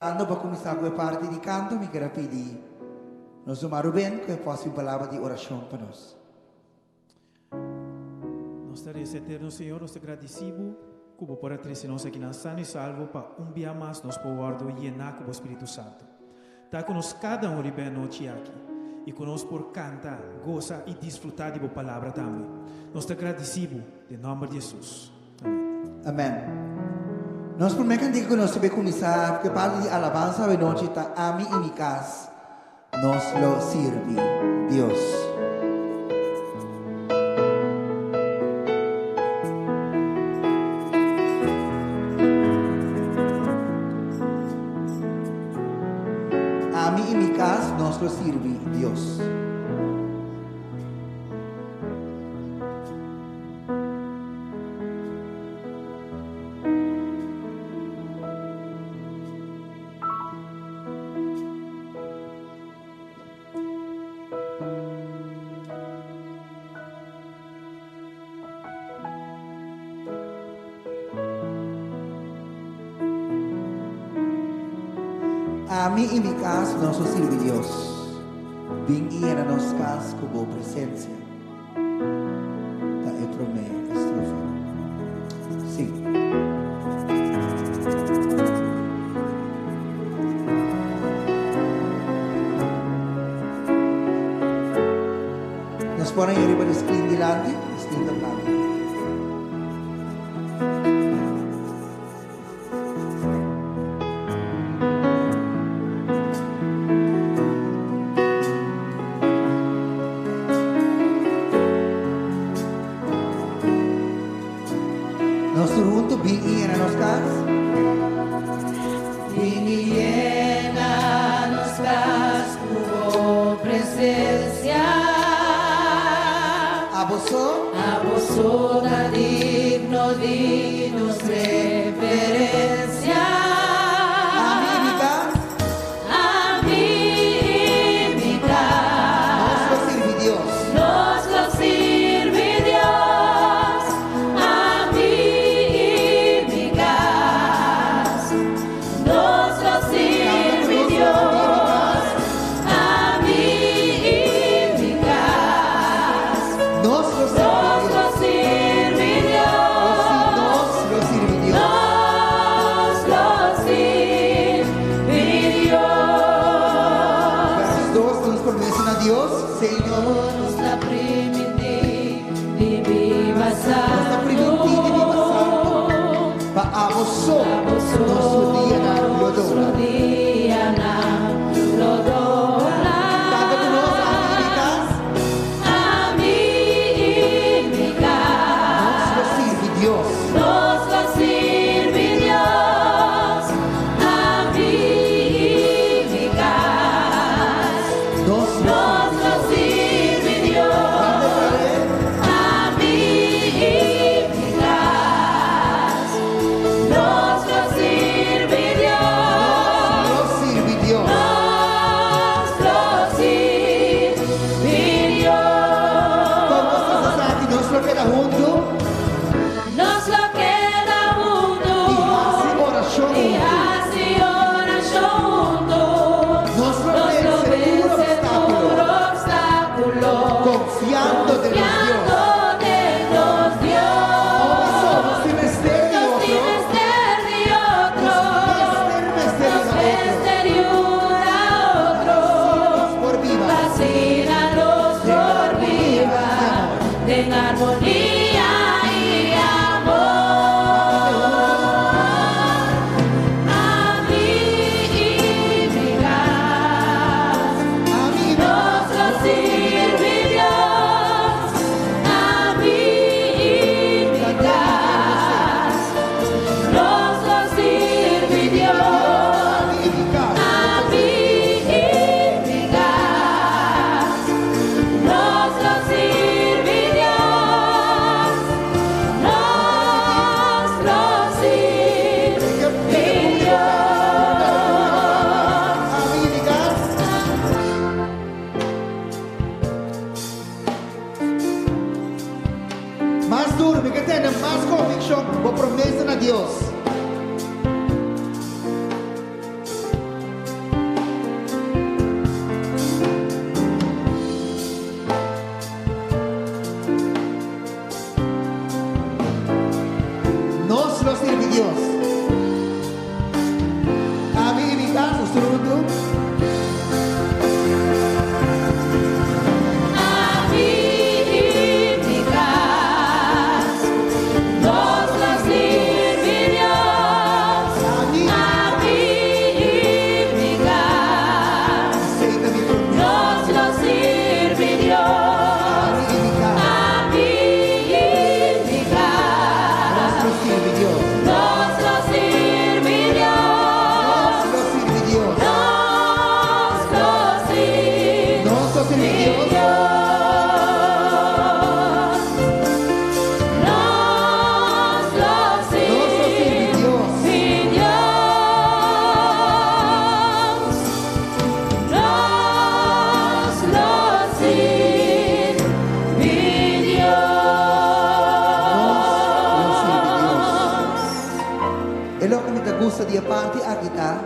Ando pa kuminsá ku e parti di kanto, mi ker a pidi nos ruman Ruben ku e por hasi un palabra di orashon pa nos. Nos ta resa, Eterno Señor, nos ta gradisí Bo ku Bo por a trese nos akinan sano i salvo pa un bia mas nos por wòrdu yená ku Bo Spiritu Santu. Ta ku nos kada un riba e anochi aki i ku nos por kanta, gosa i disfrutá di Bo Palabra tambe. Nos ta gradisí Bo den nòmber di Hesus. Amen. Amen. Nos promé kantika ku nos ta bai kuminsá ku e parti di alabansa awe nochi ta Ami i mi kas nos lo sirbi Dios. Ami i mi kas nos lo sirbi Dios. Ami i mi kas nos lo sirbi Dios. Bin i yena nos kas ku bo presensia. Ta e promé estrofa. Sí. Nos pone ahí riba di screen dilanti, screen ta blanco. Nos tur hunto bin i yena nos kas. Bin i yena nos kas ku bo presensia. Abo so. Abo so ta digno di nos reverencia. Ami i mi kas. Ami i mi kas. Nos lo sirbi Dios. Nos lo sirbi Dios. Ami i mi kas. Nos lo sirbi Dios. Ami i mi kas. Nos lo Nos lo sirbi Dios. sirbi O si Dios. nos lo sirbi Dios. Nos lo sirbi Dios. Vers 2, nos promesa na Dios, Señor. Nos ta primintí di biba Nos ta primintí di biba santu. Pa abo so, nos rudianan lo dobla. Rudianan lo dobla. Kanta ku nos, ami i mi kas. Ami i mi kas. Nos lo sirbi Dios. Nos lo sirbi Dios. Ami i mi kas. Nos lo Nos lo sirbi Dios. sirbi Dios. Kanta otra bes. lo keda huntu. Nos lo keda huntu. I hasi orashon I huntu. Hasi orashon huntu. Nos lo vense tur Tur opstákulo. opstákulo. Konfiando den nos Dios. Konfiando den nos Dios. Nos tin mester di Nos tin otro. mester di otro. Nos mester Nos yuda otro. mester yuda otro. Nos por biba. Asina nos por biba. Den armonia i amor. Ami i mi kas. Ami Nos lo sirbi Dios. Ami i mi kas. Nos lo sirbi Dios. Ami i mi kas. Ami i mi kas. Nos lo sirbi Dios. Nos lo sirbi Dios. Ami i mi kas. Mas duru, mi ke tende mas konvikshon, bo promesa na Dios. Nos lo sirbi Dios. Ami i mi kas, nos tur huntu. Ami i mi kas. Nos lo sirbi Dios. Ami. Ami i mi kas. Esei ta mi promesa. Nos lo sirbi Dios. Ami i mi kas. Ami i mi kas. Nos lo sirbi Dios. Nos lo sirbi Dios. Nos lo sirbi Dios. Nos lo sirbi Nos lo sirbi Dios. Dios. Nos lo Nos lo sirbi Dios. sirbi Dios. Nos lo sirbi Nos lo sirbi Dios. E loke mi ta gusta di e parti aki ta,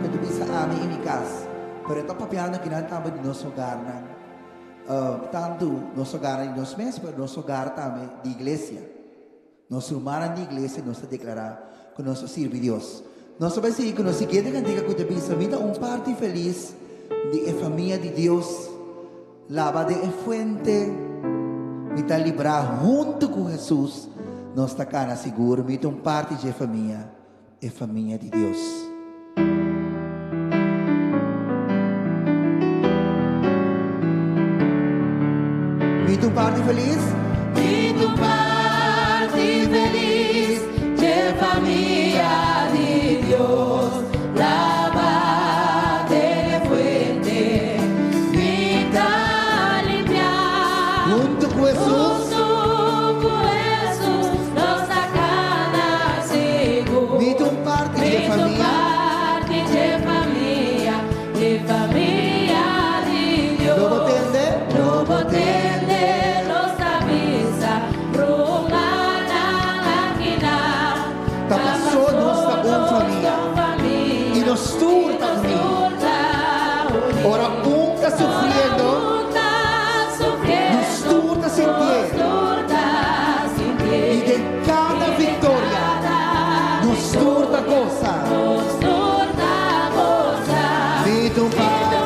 ku ta bisa ami i mi kas. Pero e ta papiando akinan tambe di nos hogarnan. Tantu nos hogarnan di nos mes, pero nos hogar tambe di iglesia. Nos rumannan di iglesia nos ta deklará ku nos ta sirbi Dios. Nos ta bai sigui ku nos siguiente kantika ku ta bisa mi ta un parti felis di e famia di Dios. Laba den e fuente. Mi ta librá huntu ku Hesus. Nos ta kana sigur. Mi ta un parti di e famia, e famia di Dios. Mi ta un parti felis. Mi ta un parti felis dje famia di Dios. Labá den e fuente, mi ta limpiá. Huntu ku Hesus. Huntu ku Hesus, nos ta kana sigur. Mi ta un parti di Mi ta un famia. parti di famia, di famia di Dios. Lo bo tende? Lo bo tende, nos ta bisa, rumannan akinan. Ta pasó nos ta un famia. I nos tur ta uní. Ora un ta sufriendo, nos tur ta sintié. I den kada viktoria, nos tur ta gosa. Mi ta un parti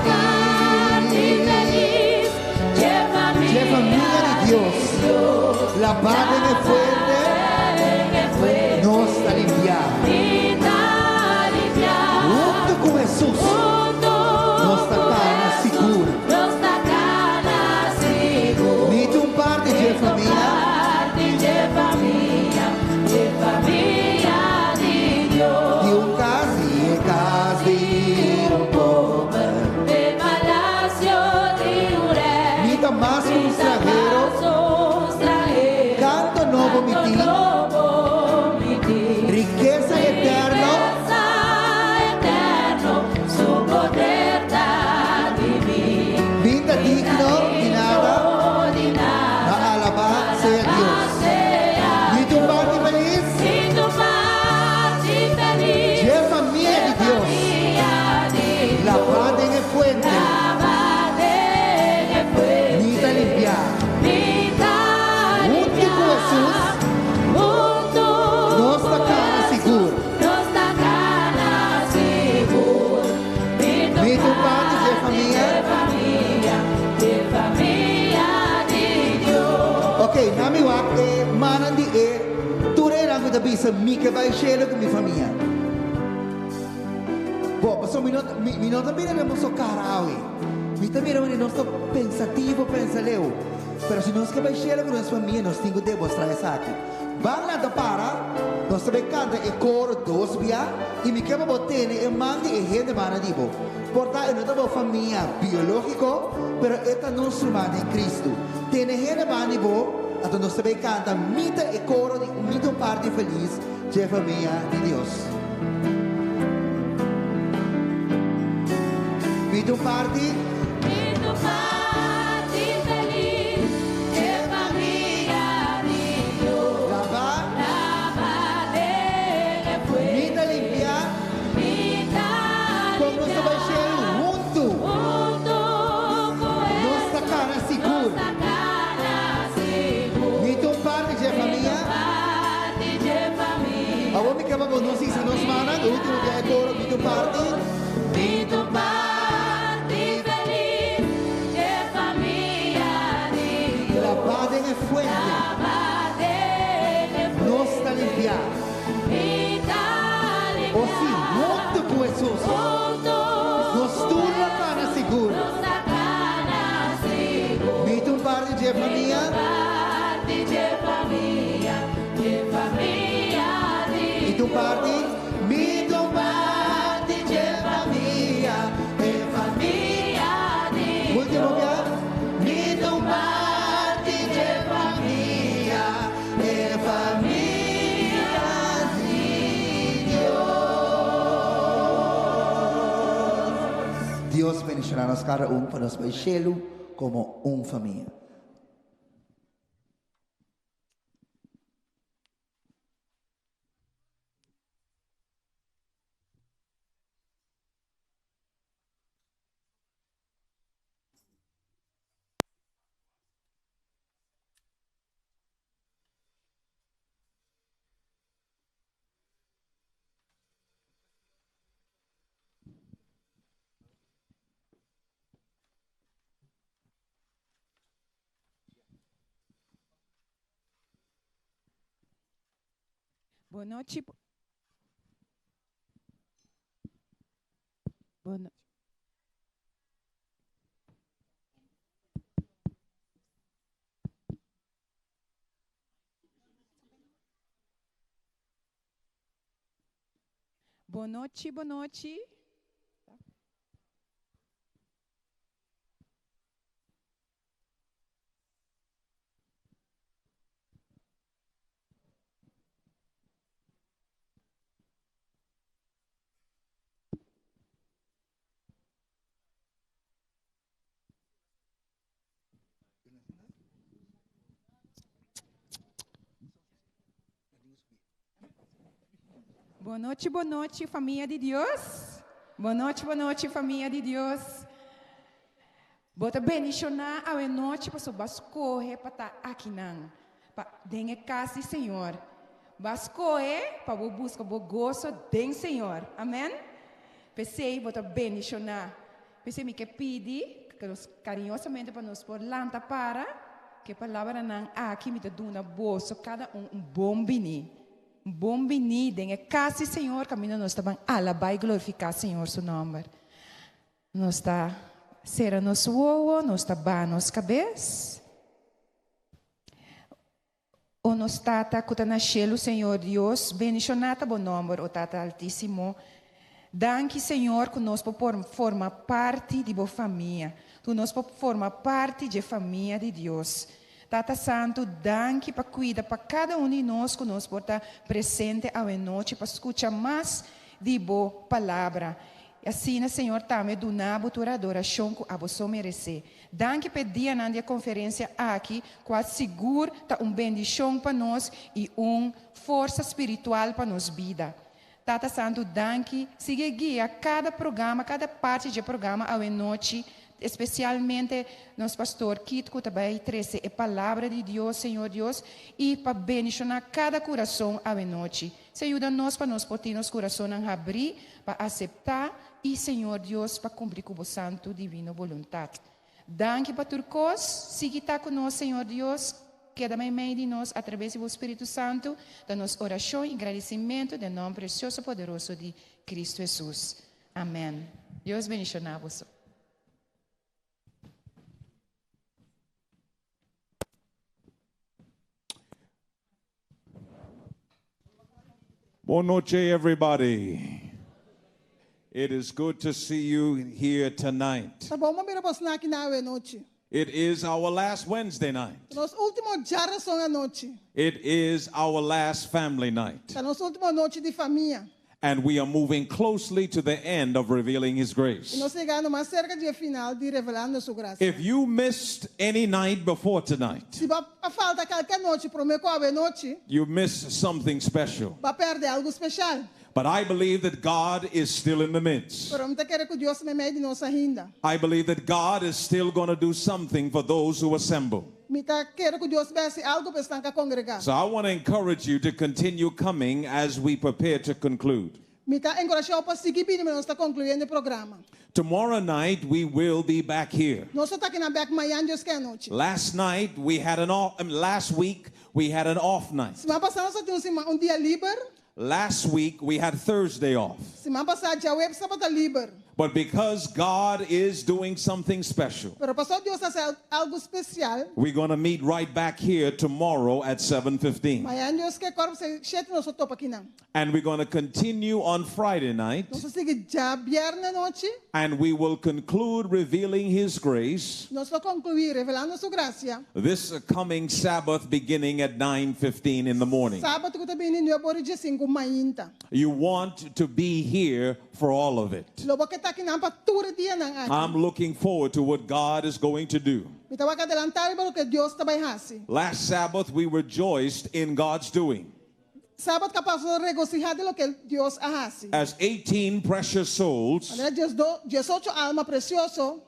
di famia di Dios. Labá den e fuente, nos ta limpiá. Huntu ku Hesus, nos ta kana sigur. Mi ta un parti di famia. Di un kas, di e kas di un pober. Mi ta mas ku un stranhero. Kanto nobo Ok, na mi wak e manan di e tur enan ku ta bisa mi ke bai shelu ku mi famia. Bo, pasobra mi no mi mi no ta mira den boso kara awe. Mi ta mira wanneer nos ta pensativo, pensa leu. Pero si nos ke bai shelu ku nos famia, nos tin ku demostrá esaki. Ban lanta para, nos ta bai kanta e koro dos bia i mi ke pa bo tene e man di e hende banda di bo. Por ta e no ta bo famia biológiko, pero e ta nos ruman den Kristu. Tene hende banda di bo, anto nos ta bai kanta Mi ta e koro di Mi ta un parti felis dje famia di Dios. Mi ta un parti. Mi ta un parti felis dje famia di Dios. Laba. Laba den e fuente. Mi ta limpia. Mi ta limpiá. Kon nos ta bai shelu huntu. Huntu ku Hesus. Nos ta kana sigur. Nos ta kana sigur. Mi ta un parti dje famia. Mi ta un parti dje famia. Awor mi ke pa bo nos hisa nos mannan. E ultimo biaha e koro mi ta un parti. Mi ta un parti felis dje famia di Dios. Labá den e fuente. Labá den e fuente. Nos ta limpiá. O si, huntu ku Hesus. Nos tur lo kana sigur. Mi ta un parti dje famia. Mi ta un parti. Mi ta un parti dje famia. E famia. Ultimo bia. Mi ta un parti dje famia. E famia di Dios. Dios bendiciona nos cada un pa nos bay shelu como un famia. Bo nochi. Bo no Bo nochi, bo nochi. Bo nochi, bo nochi, famia di Dios. Bo nochi, bo nochi, famia di Dios. Bo ta bendishoná awe nochi pasobra bo a skohe pa ta akinan, pa den e kas di Señor. Bo a skohe pa bo buska bo goso den Señor. Amen. P'esei bo ta bendishoná. P'esei mi ke pidi nos kariñosamente pa nos por lanta para ku e palabranan aki mi ta duna boso kada un un bon biní. Un bon biní den e kas di Señor kaminda nos ta ban alabá i glorifiká Señor su nòmber. Nos ta sera nos wowo, nos ta baha nos kabes. O nos Tata ku ta na shelu, Señor Dios, bendishoná ta bo nòmber, o Tata Altísimo. Danki, Señor, ku nos por por forma parti di bo famia, ku nos por forma parti dje famia di Dios. Tata Santu, danki pa kuida pa kada un di nos ku nos por ta presente awenochi pa skucha mas di bo Palabra. I asina, Señor, tambe duna bo tur adorashon ku abo so meresé. Danki p'e dianan di e konferensia aki, kual sigur ta un bendishon pa nos i un forsa spiritual pa nos bida. Tata Santu, danki. Sigui guia kada programa, kada parti dje programa awenochi, espesialmente nos pastor Kit ku ta bai trese e Palabra di Dios, Señor Dios, i pa bendishoná kada kurason awenochi. Se yuda nos pa nos por tin nos kurasonnan habrí pa aseptá i Señor Dios pa kumpli ku bo santu divino boluntat. Danki pa tur kos. Sigui ta ku nos Señor Dios. keda meimei di nos atraves di bo Spiritu Santu, ta nos orashon i gradisimentu den nòmber presioso poderoso di Kristu Hesus. Amèn. Dios bendishoná boso. Bon nochi, everybody. It is good to see you here tonight. Ta bon pa mira boso aki awe nochi. It is our last Wednesday night. Nos último djárason anochi. It is our last family night. Ta nos último anochi di famia. And we are moving closely to the end of revealing His I grace. nos ta yegando mas serka di final di revelando su grasia. If you missed any night before tonight, Si bo a falta kualke anochi, promé ku awe nochi, you missed something special. bo a pèrdè algu spesial. But I believe that God is still in the midst. Pero mi ta kere ku Dios ta meimei di nos ainda. I believe that God is still going to do something for those who assemble. Mi ta kere ku Dios ta bai hasi algu pa esnan ku kongregá. So I want to encourage you to continue coming as we prepare to conclude. Mi ta enkurashá pa sigui bini, nos ta konkluyendo e programa. Tomorrow night we will be back here. Nos ta akinan bèk mañan Dios ke anochi. Last night we had an off last week we had an off night. Siman pasá nos tabatin un dia liber. Last week we had Thursday off. Siman pasá djaweps tabata liber. But because God is doing something special, Pero pasobra Dios ta hasi algu spesial. we're going to meet right back here tomorrow at 7:15. Mañan Dios ke kuart pa 7 nos ta topa akinan. And we're going to continue on Friday night Nos ta sigui djabièrnè anochi. and we will conclude revealing his grace Nos ta konkluí revelando su grasia. this coming Sabbath beginning at 9:15 in the morning. Sabat ku ta bini 9 or 15 mainta. You want to be here for all of it. Lo bo ke ta akinan pa tur e dianan aki. I'm looking forward to what God is going to do. Mi ta wak adelantá riba loke Dios ta bai hasi. Last Sabbath, we rejoiced in God's doing Sabat ku a pasa nos a regosihá den loke Dios a hasi. as 18 precious souls Manera 18 alma presioso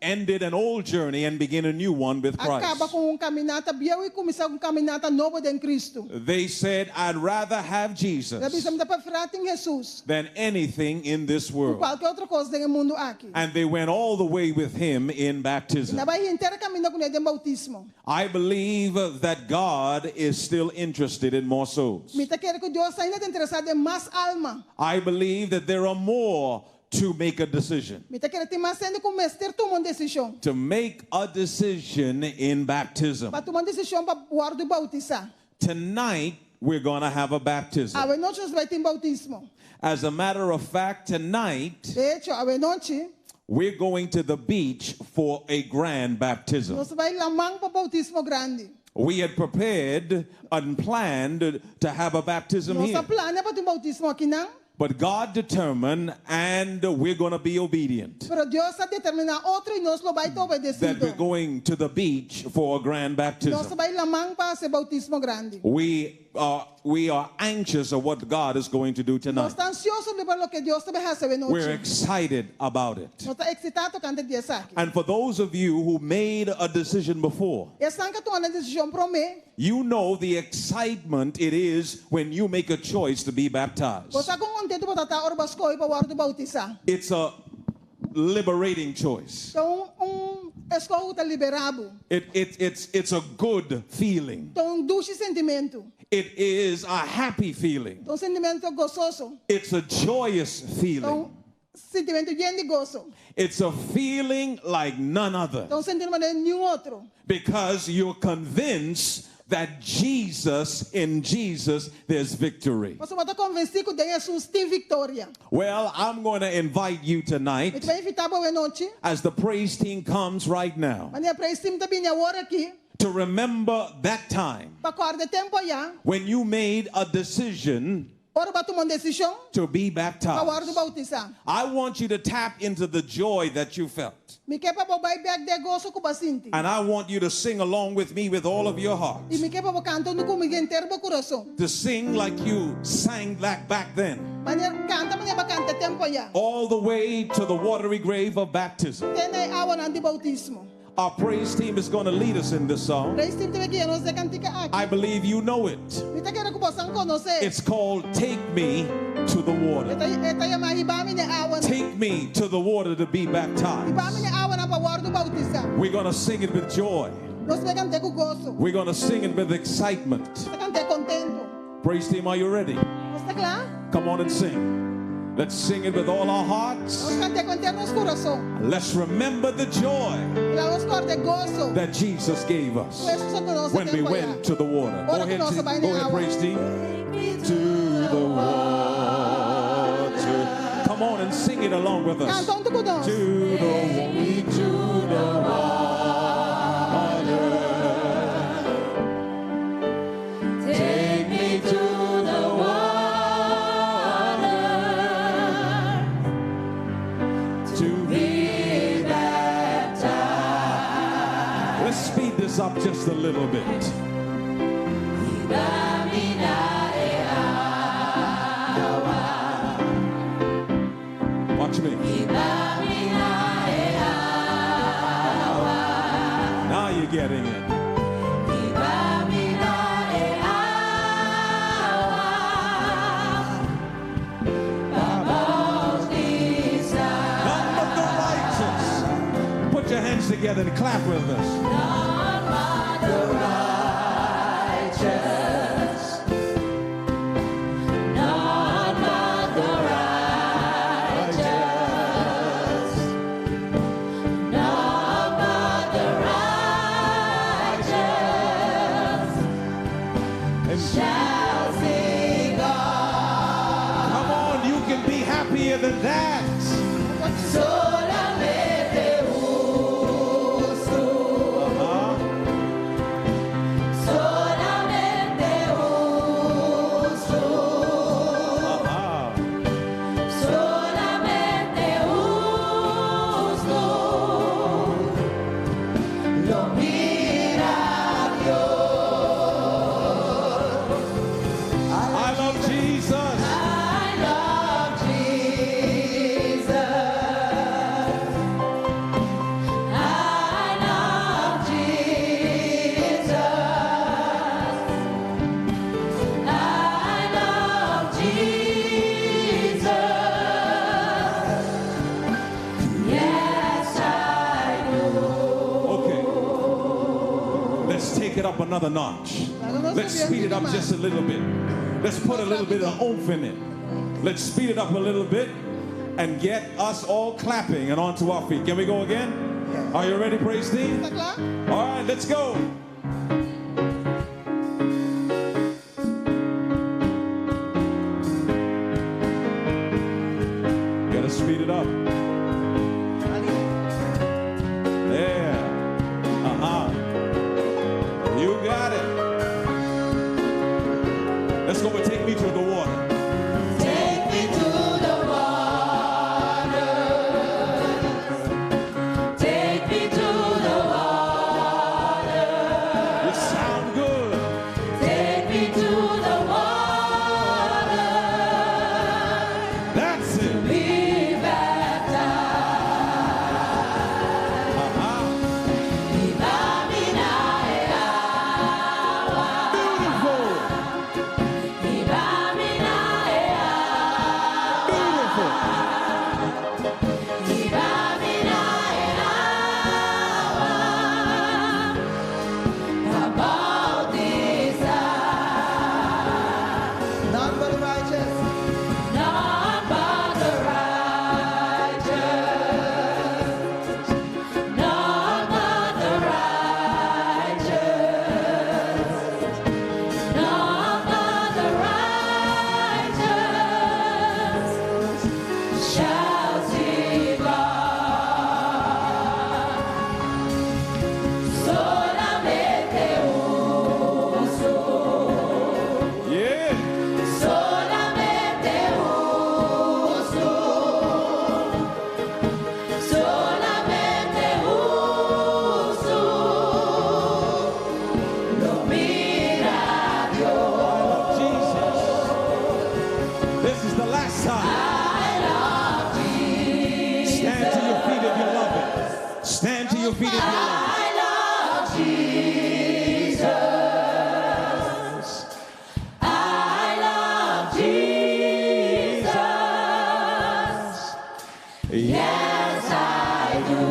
ended an old journey and began a new one with a kaba Christ. ku un kaminata bieu i kuminsá un kaminata nobo den Kristu. They said, I'd rather have Nan a Jesus bisa mi ta preferá tin Hesus than anything in this ku world. kualke otro kos den mundu aki. And they went all the way with him in baptism. Nan a bai henter kaminda kuné den boutismo. I believe that God is still interested in more souls. Mi ta kere ku Dios ainda ta interesá den mas alma. I believe that there are more to make a decision. Mi ta kere tin mas hende ku mester tuma un desishon. To make a decision in baptism. Pa tuma un desishon pa wòrdu boutisá. Tonight, we're going to have a baptism. Awe nochi nos ta bai tin boutismo. As a matter of fact, tonight, De echo, awe nochi, we're going to the beach for a grand baptism. nos ta bai laman pa boutismo grandi. We had prepared and planned to have a baptism Nos here. a plania pa tin boutismo akinan. But God determined, and we're going to be obedient, Pero Dios a determiná otro i nos lo bai ta that we're obedesido. going to the beach for a grand Nos baptism. bai laman pa hasi boutismo grandi. We are anxious of what God is going to do tonight. Nos ta ansioso riba loke Dios ta bai hasi We're anochi. excited about it. Nos ta eksitá tokante di esaki. And for those of you who made a decision before, Esnan ku a tuma un desishon promé. you know the excitement it is when you make a choice to be baptized. Bo sa kon kontentu bo ta ora bo skohe pa wòrdu boutisá. It's a liberating choice. Ta un un eskoho ta liberá bo. It's a good feeling. Ta un dushi sentimentu. It is a happy feeling. Ta un sentimentu gososo. It's a joyous feeling. Ta un sentimentu yen di goso. It's a feeling like none other. Ta un sentimentu manera ningun otro. Because you're convinced that Jesus, in Jesus, there's victory. Pasobra bo ta konvensí ku den Hesus tin viktoria. Well, I'm going to invite you tonight Mi ta bai invitá bo awe nochi. as the praise team comes right now Manera praise team ta bini awor aki. to remember that time Pa kòrda e tempu ei. when you made a decision Ora bo a tuma un desishon. to be Pa wòrdu baptized. boutisá. I want you to tap into the joy that you felt. Mi ke pa bo bai bèk den goso ku bo a sinti. And I want you to sing along with me with all of your heart. I mi ke pa bo kanta huntu ku mi henter bo kurason. To sing like you sang that back then. Manera kanta manera bo a kanta e tempu ei. All the way to the watery grave of baptism. Te na e awanan di boutismo. Our praise team is going to lead us in this song. Praise team ta bai guia nos den e kantika aki. I believe you know it. Mi ta kere ku boso konosé. It's called Take Me to the Water. E ta e ta yama hiba mi na e awa. Take me to the water to be Hiba mi baptized. na e awanan pa wòrdu boutisá. We're going to sing it with joy. Nos ta bai kant'é ku goso. We're going to sing it with excitement. Nos ta kant'é kontentu. Praise team, are you ready? Boso ta kla? Come on and sing. Let's sing it with all our Nos hearts. kant'é ku henter nos kurason. Let's remember the joy Laga nos kòrda e goso that Jesus gave us ku Hesus a duna nos when we tempu went ayá. to the water. Go Ora ku ahead, nos a bai go den ahead, awa. praise team. To the water. Come on and sing it along with us. Kanta huntu ku nos. To the water, to the water. Take me to the water To be baptized. Let's speed this up just a little bit. Watch me. Now you're getting it. None but the righteous. Put your hands together and clap with us. And Come on, you can be happier than that. Solamente justo, solamente justo, solamente justo. Lo mira Dios. I love Jesus. I love Jesus. I love Jesus. I love Jesus. Yes, I do. Okay. Let's take it up another notch. Let's speed it up just a little bit. Let's put a little bit of oomph in it. Let's speed it up a little bit and get us all clapping and onto our feet. Can we go again? Are you ready, praise team? Ta kla? All right, let's go. Gotta speed it up. Yeah. Uh-huh. You got it. Let's go and take me to the water. Take me to the water. Take me to the water. You sound good. Take me to the water. That's it. Be baptized. Beautiful. Beautiful. None but the righteous. None but the righteous, none but the righteous, none but the righteous shall see God. Solamente justo. Yeah. Solamente justo, solamente justo, lo mira Dios. Jesus. This is the last time. I love Jesus. Stand to your feet if you love it. Stand to your feet if you love it. I love Jesus. I love Jesus. Yes, I do.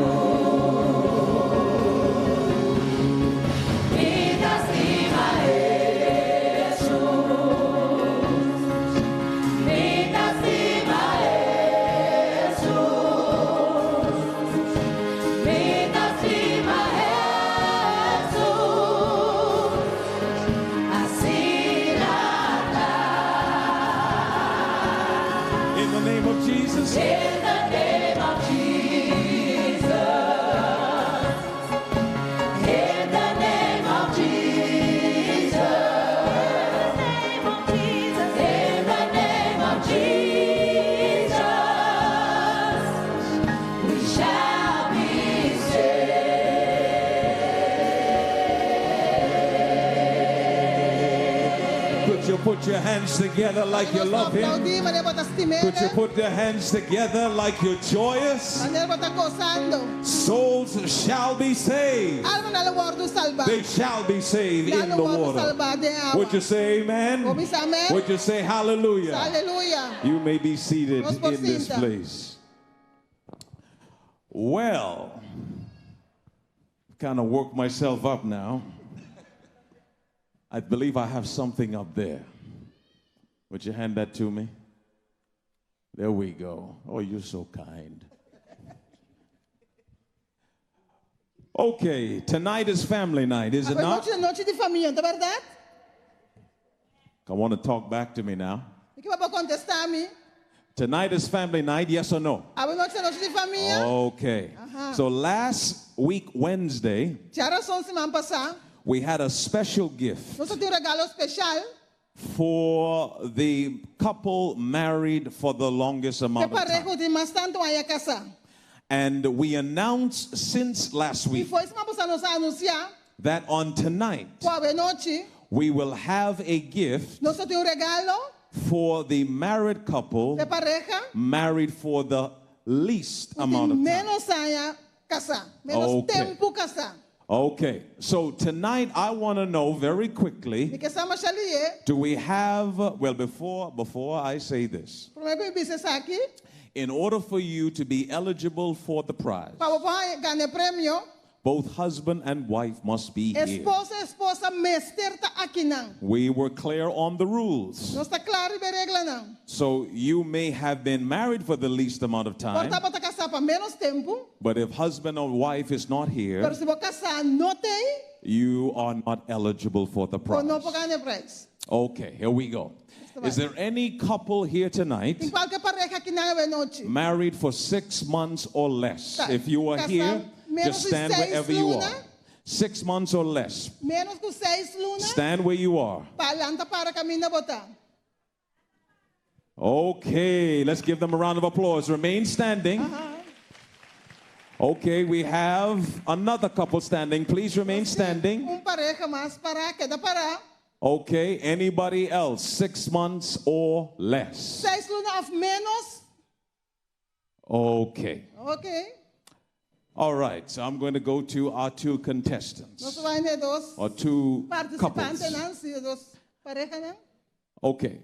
Could you put your hands together like you Nos love him? aplaudí, manera bo ta stim'é. Could you put your hands together like you're joyous? Manera bo ta gosando. Souls shall be saved. Almanan lo wòrdu salbá. They shall be saved in Nan the lo wòrdu water. salbá den awa. Would you say amen? Bo bisa amèn? Would you say hallelujah? Aleluya. You may be seated Nos por in this sinta. place. Well, kind of work myself up now. I believe I have something up there. Would you hand that to me? There we go. Oh, you're so kind. Okay, tonight is family night, is it not? Awe nochi ta nochi di famia, ta bèrdat? I want to talk back to me now. Mi ke pa kontestá mi. Tonight is family night, yes or no? Awe nochi ta nochi di famia. Okay. So last week, Wednesday, Djárason siman pasá. we had a special gift Nos tabatin un regalo spesial. for the couple married for the longest Pa amount of pareha time. di mas tantu aña kasá. And we announced since last I week for di siman pasá nos a anunsiá. that on tonight Ku awe nochi. we will have a gift Nos tin un regalo for the married couple pa e pareha. married for the least Ku amount of tin time. ménos aña kasá. Ménos Okay. tempu kasá. Okay. So tonight I want to know very quickly, Mi ke sa masha lihé. do we have, well, before I say this, Promé ku mi bisa esaki. in order for you to be eligible for the prize, Pa bo gana e premio. both husband and wife must be here. Esposo i esposa mester ta akinan. We were clear on the rules. Nos ta kla riba e reglanan. So you may have been married for the least amount of time, Por ta bo ta kasá pa ménos tempu. but if husband or wife is not here, Pero si bo kasá no t'ei, you are not eligible for the bo no prize. por gana e prize. Okay, here we go. Is there any couple here tonight Tin kualke pareha akinan awe nochi? married for 6 months or less? If you are Kasá here, ménos just di stand seis wherever you luna. are. 6 months or less. Ménos ku 6 luna. Stand where you are. Pa lanta para kaminda bo ta. Okay, let's give them a round of applause. Remain standing. Okay, we have another couple standing. Please remain standing. Un pareha mas pará, keda pará. Okay, anybody else? 6 months or less. 6 luna òf ménos. Okay. Ok. All right, so I'm going to go to our two Nos contestants ta bai na e dos or two couples. partisipantenan, sí, dos parehanan. Okay.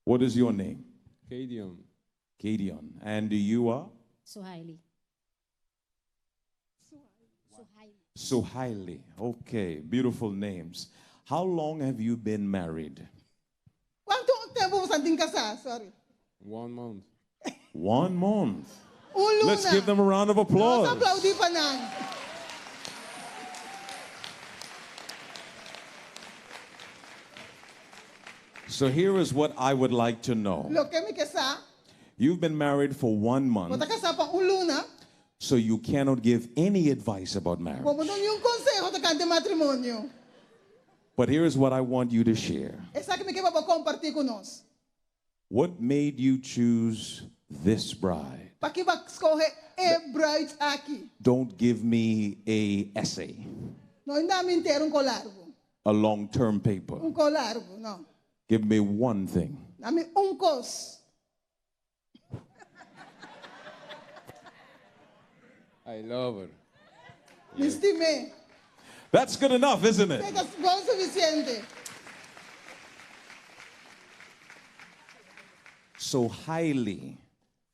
What is your name? Kadion. Gideon. And you are? Suhaili. Suhaili. Okay, beautiful names. How long have you been married? Kuantu tempu boso tin kasá? Sorry. 1 month. 1 month. Un luna. Let's give them a round of Nos applause. aplaudí pa nan. So here is what I would like to know. Loke mi ke sa, You've been married for 1 month, bo ta kasá pa un luna, so you cannot give any advice about marriage. bo no por duna ningun konseho tokante matrimonio. But here is what I want you to share. Esaki mi ke pa bo kompartí ku nos. What made you choose this bride? Pakiko b'a skohe e brùit aki. Don't give me a essay, No duna mi henter un kos largu. a long-term paper. Un kos largu, no. Give me one thing. Duna mi un kos. I love her. Mi stim'é. That's good enough, isn't it? Esei ta bon sufisiente. So highly,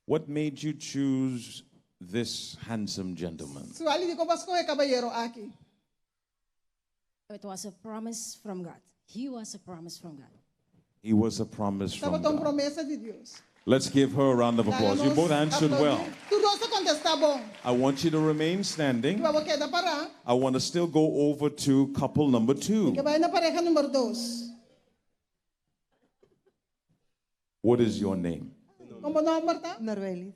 what made you choose this handsome gentleman? Suhaili, dikon b'a skohe e kabayero aki. It was a promise from God. He was a promise from God. He was a promise from Tabata un God. promesa di Dios. Let's give her a round of applause. You both answered well. Tur dos a kontestá bon. I want you to remain standing. Ke pa bo keda pará. I want to still go over to couple number 2. Ke bai na pareha number 2. What is your name? Kon bo nòmber ta? Norbelis.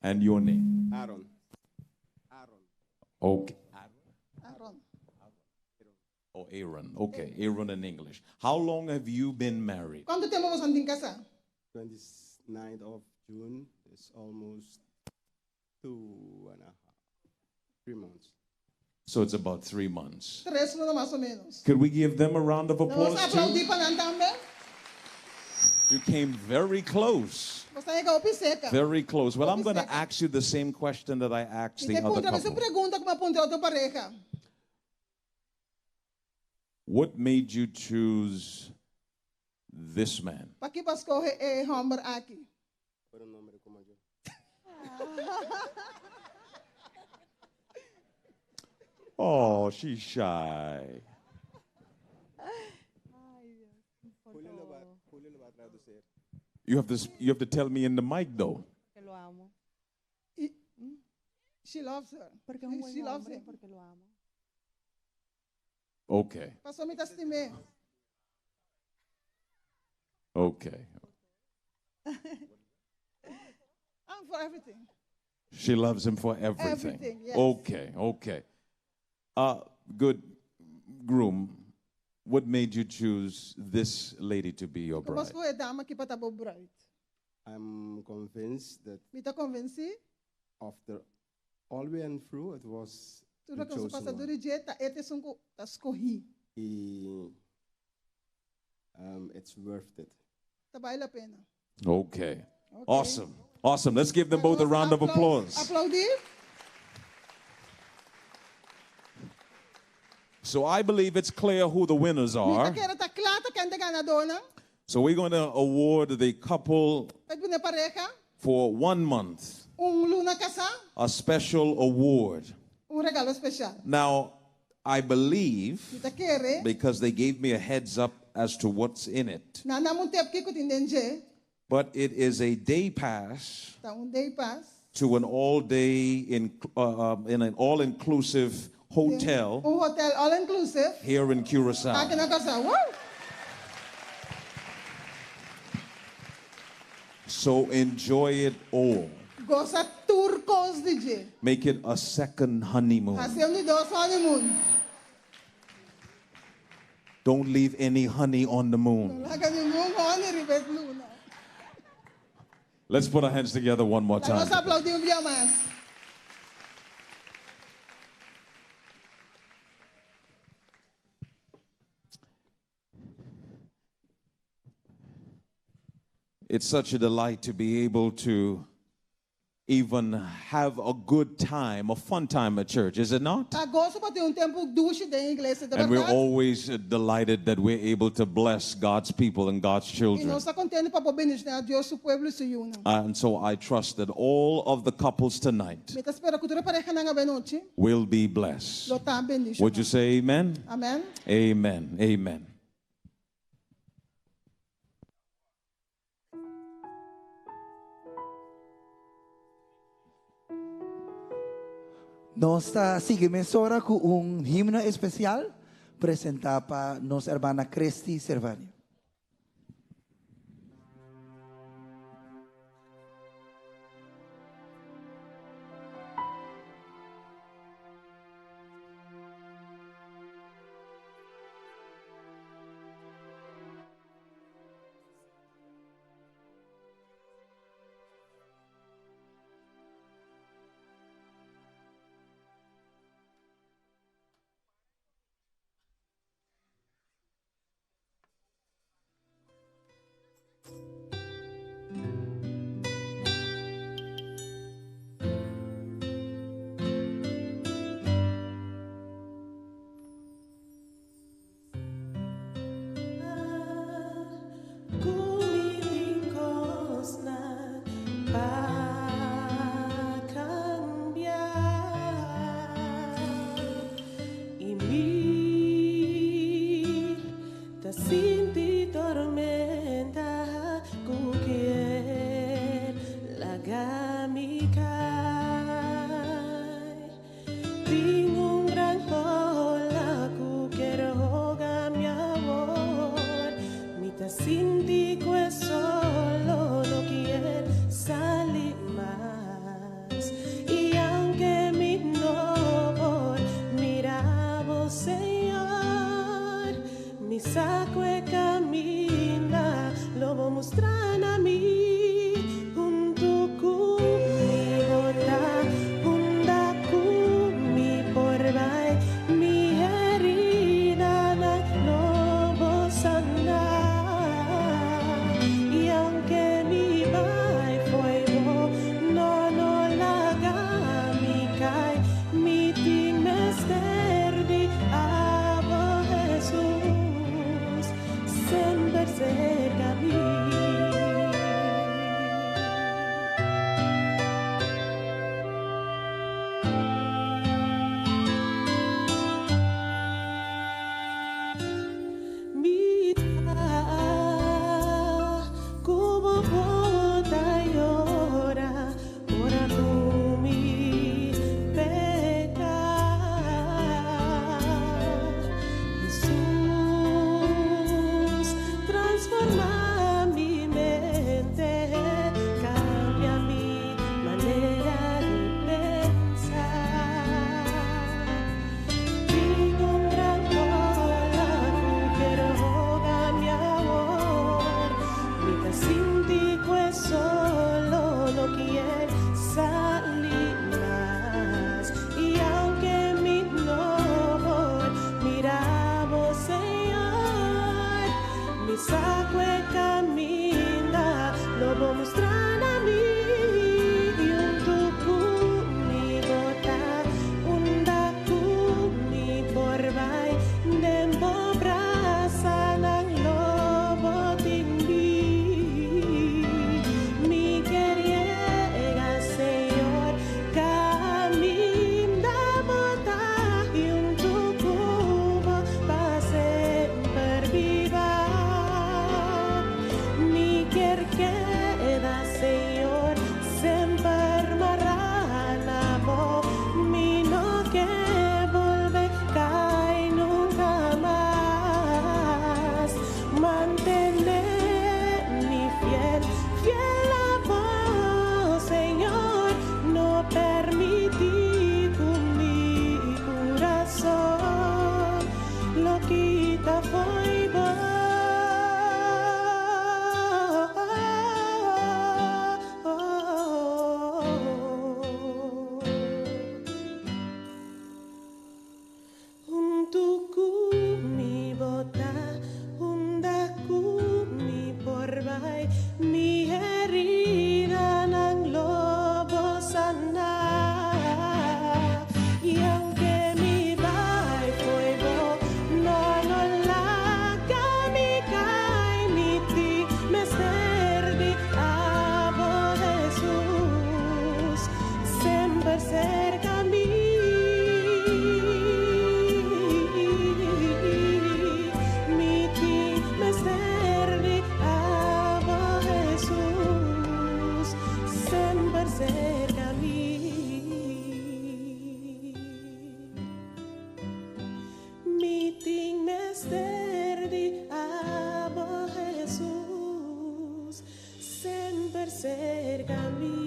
And your name? Aaron. Okay. Aaron. Oh, Aaron. Okay, Aaron in English. How long have you been married? Kuantu tempu boso tin kasá? 29th of June is almost 2.5, 3 months. So it's about 3 months. 3 luna mas o ménos. Could we give them a round of Nos applause aploudí too? pa nan tambe. You came very close. Boso a yega hopi serka. Very close. Well, I'm going to ask you the same question that I asked Mi the ta other puntra mesun couple. pregunta ku m'a puntra otro pareha. What made you choose this man? Pakiko b'a skohe e hòmber aki? Por un hombre como yo. Oh, she's shy. Julio lo va a traducir. You have to tell me in the mic though. Porque lo amo. She loves her. Porque es un buen She loves hombre, him. porque lo amo. Okay. Pasó mi ta stim'é. Okay. I'm for everything. She loves him for everything. Everything, yes. Okay, okay. Good groom, what made you choose this lady to be your Kon bride? b'a skohe e dama aki pa ta bo bride? I'm convinced that Mi ta konvensí. After all we went through, it was Tur the ku nos chosen pasa one. dor di dje, ta e ta esun ku ta skohí. Y it's worth it. Ta bale la pena. Okay. Awesome. Awesome. Let's give them both a round of applause. Aploudí. So I believe it's clear who the winners Mi are. ta kere ta kla ta ken ta e ganadónan. So we're going to award the couple Ta duna e pareha for one month un luna kasá, a special award. Un regalo spesial. Now, I believe, Mi ta kere, because they gave me a heads up as to what's in it, nan a duna mi un tep kiko tin den dje, but it is a day pass Ta un day pass. to an all day in an all inclusive hotel Un hotel all inclusive. here in Curacao. Aki na Kòrsou. Woo! So enjoy it all. Gosa tur kos di dje. Make it a second honeymoon. Hasié un di dos honeymoon. Don't leave any honey on the moon. No laga ningun honey riba luna. Let's put our hands together one more Laga nos time. aploudí un bia mas. It's such a delight to be able to even have a good time, a fun time at church, is it not? Ta goso pa tin un tempu dushi den iglesia, di And we're berdat? always delighted that we're able to bless God's people and God's I children. nos ta kontentu pa por bendishoná Dios, su pueblo i su yunan. And so I trust that all of the couples tonight Mi ta spera ku tur e parehanan awe nochi will be blessed. lo ta bendishoná. Would you say amen? Amèn. Amen. Amen. Nos ta sigui mesora ku un himno espesial presentá pa nos ruman Christy Servani. Ku mi pa kambia i mi ta sinti tormenta ku ke laga mi kai. Tin un gran ola ku ke hoga mi amor. Mi ta sinti ku solo no kier sali mas. I aunke mi no por mira bo, Señor, mi sa ku e kaminda lo bo mustra na mi. Huntu ku mi bo ta, unda ku mi por bai. di abo Jesus, semper serka mi.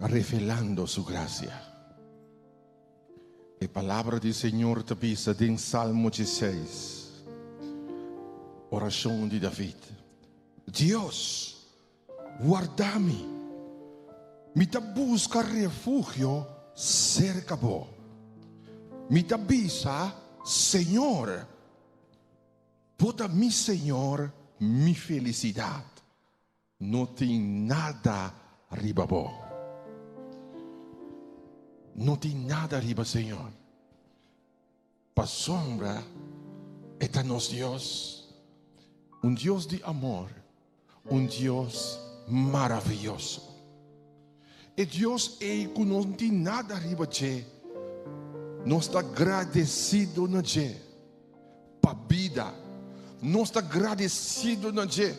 Revelando su gracia. E palabra di Señor ta bisa den Salmo 16. Orashon di David. Dios, warda mi. Mi ta buska refugio serka bo. Mi ta bisa, Señor, bo ta mi Señor, mi felisidat. No tin nada riba bo. No tin nada riba Señor. Pasobra e ta nos Dios. Un Dios di amor. Un Dios maravioso. E Dios ei ku no tin nada riba dje. Nos ta gradesido na dje pa bida. Nos ta gradesido na dje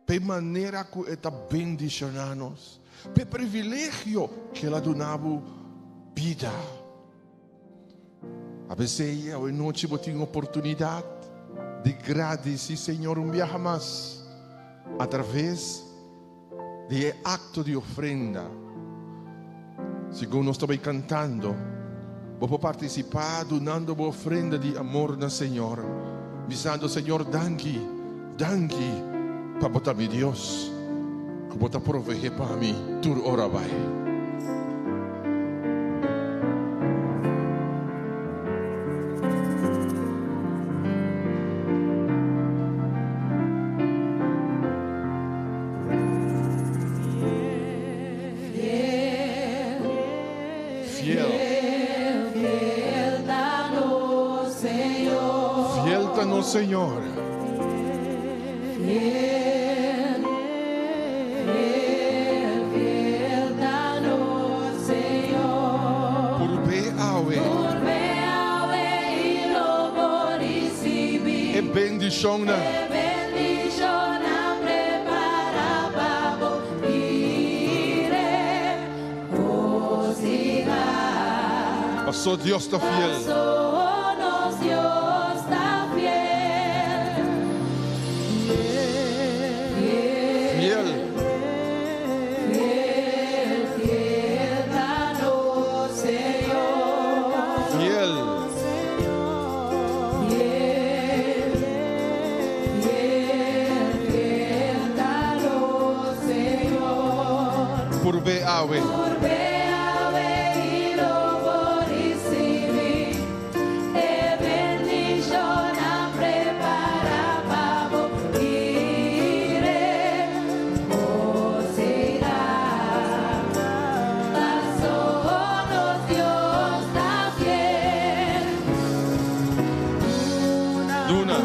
pa e manera ku e ta bendishoná nos, pa e privilegio ku el a duna bo bida. A p'esei awe nochi bo tin oportunidat di gradisí Señor un biaha mas atraves di e akto di ofrenda. Segun nos ta bai kantando, bo por partisipá dunando bo ofrenda di amor na Señor, bisando, Señor, danki, danki pa bo ta mi Dios, ku bo ta proveé pa mi tur ora bai. Fiel. Fiel ta nos Señor. Fiel ta nos Señor. Fiel, fiel, fiel ta nos Señor. Purb'é awe. Purb'é awe i lo bo risibí. E bendishonnan. E bendishonnan prepará pa bo i regosihá. Pasó Dios ta fiel. Pasó nos Dios ta fiel. Fiel. Fiel, fiel ta nos Señor. Fiel. Fiel, fiel, fiel ta nos Señor. Purb'é awe. Purb'é awe i lo bo risibí e bendishonnan prepará pa bo i regosihá. Pasó nos Dios ta fiel. Duna.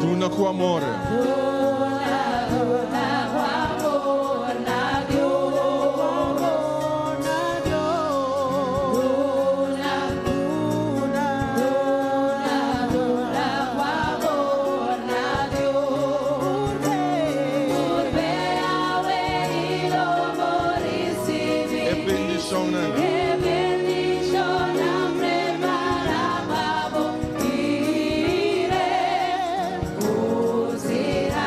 Duna ku amor. Duna, duna ku amor na Dios. Duna, duna, duna ku amor na Dios. Purb'é awe i lo bo risibí. E bendishonnan. E bendishonnan prepará pa bo i regosihá.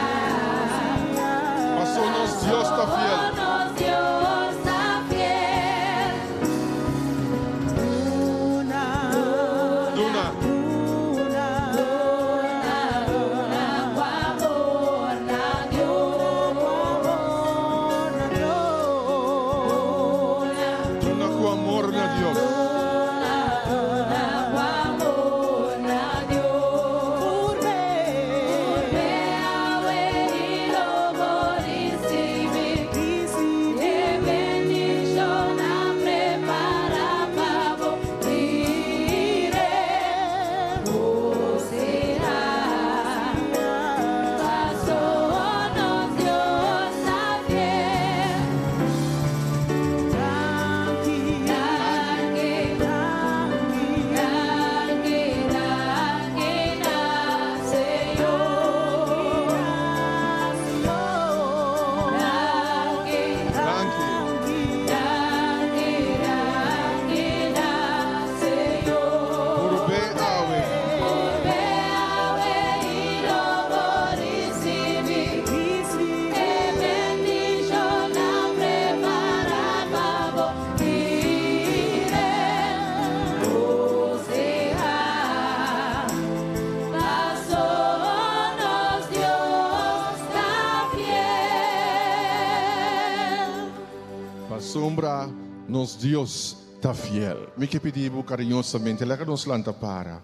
Nos Dios ta fiel. Mi ke pidi bo kariñosamente, laga nos lanta para.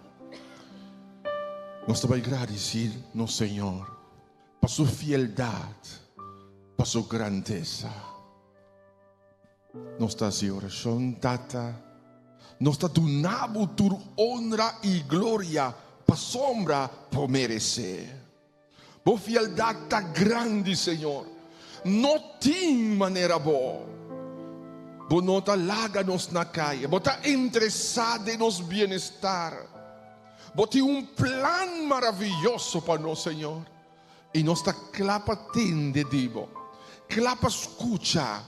Nos ta bai gradisí nos Señor pa su fieldat, pa su grandesa. Nos ta hasi orashon, Tata, nos ta duna bo tur onra i gloria pasobra bo meresé. Bo fieldat ta grandi, Señor. No tin manera bo. Bo no ta laga nos na kaya. Bo ta interesá den nos bienestar. Bo tin un plan maravioso pa nos, Señor. I nos ta kla pa tende di bo, kla pa skucha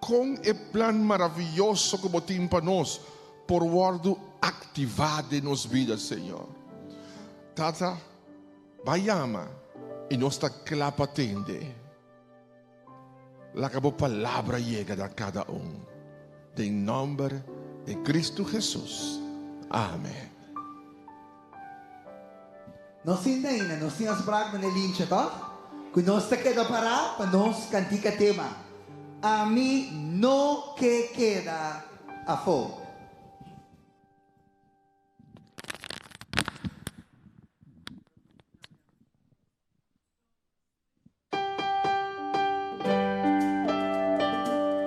kon e plan maravioso ku bo tin pa nos por wòrdu aktivá den nos bida, Señor. Tata, Ba yama i nos ta kla pa tende. Laga bo palabra yega na kada un. Den nòmber di Kristu Hesus. Amen. Nos sinta ainda, nos tin afspraak meneer Lintje toch? Ku nos ta keda pará pa nos kantika tema Ami no ke keda afó.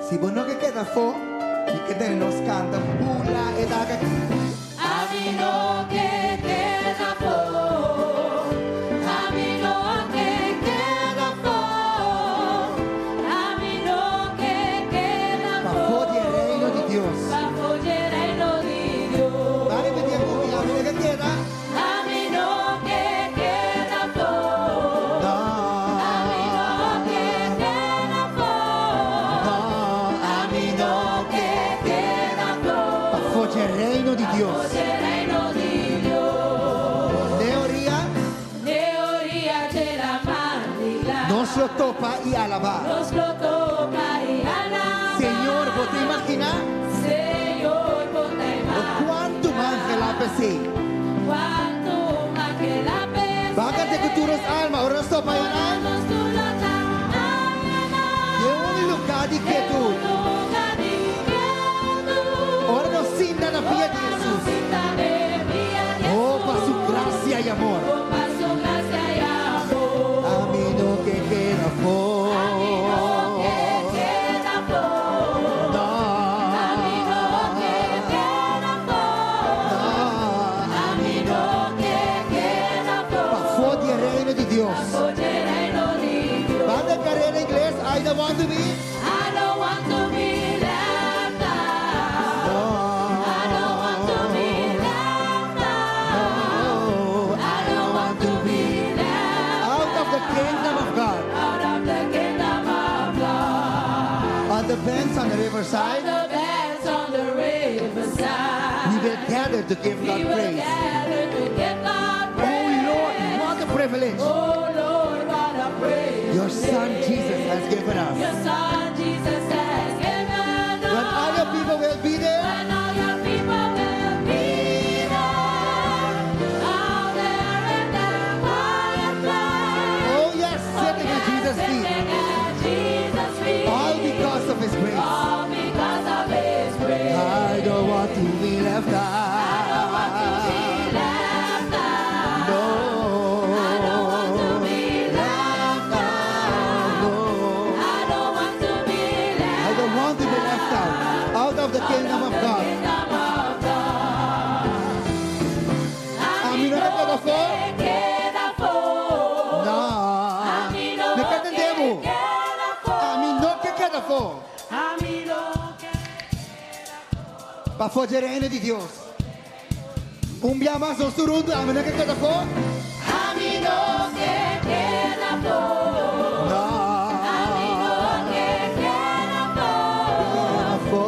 Si bo no ke keda afó, mi ke tene nos kanta Bula e dak aki. Ami no ke keda afó, ami no ke keda afó, ami no ke keda afó. Pafó di e reino di Dios. Pafó di e reino di Dios. Ban ripití ku mi, ami no ke keda. Ami no ke keda afó. No. Ami no ke keda afó. No, ami no ke keda afó. Pafó dje reino di Dios. Pafó dje reino di Dios. Ne oria. Ne oria dje laman di glas. Nos lo topa i alabá. Nos lo topa i alabá. Señor, bo ta imaginá? Señor, bo ta imaginá. O kuantu mas el a pes'é. Kuantu mas el a pes'é. Ban kant'é ku tur nos alma ora nos topa ayanan. Ora nos tur lo ta ayanan. Den un lugá di kietud. Den un lugá di kietud. Ora nos sinta na pia di Ora Hesus. nos sinta na pia di Hesus. Oh, pa su grasia i amor. Oh, pa su grasia i amor. Ami no ke keda afó. Ami no ke keda afó. No. Ami no ke keda afó. No. Ami no ke keda afó. Pafó di e reino di Dios. Pafó di e reino di Dios. Banda carrera ingles, I don't want to be. I don't want to be left out. No. I don't want to be left out. No. I don't want to be left Out of the kingdom of God. Out of the kingdom of God. On the banks on the riverside. On the banks on the riverside. We will gather to give We God will praise. gather to give God Oh praise. Lord, what a privilege. Oh Lord, what a privilege. Your son Jesus has given us. Your son Jesus has given us. When all your people will be there. When all your people will be there. Out there in that quiet place. Oh yes, sitting at Oh, yes, Jesus' feet. sitting at Jesus' feet. All because of his grace. All because of his grace. I don't want to be left I don't want to be out. left out. No. I don't want to be left out. No. I don't want to be left I don't want to be left out. Out of the kingdom of God. Kingdom of God. Ami no ke keda afó. ke keda afó. No. Ami no Me ke entendemos. keda afó. Ami no ke keda afó. Ami no ke Pafó di reino di Dios. Un bia mas nos tur huntu, ami no ke keda afó. Ami no ke keda afó. No. Ami no ke keda afó. Afó.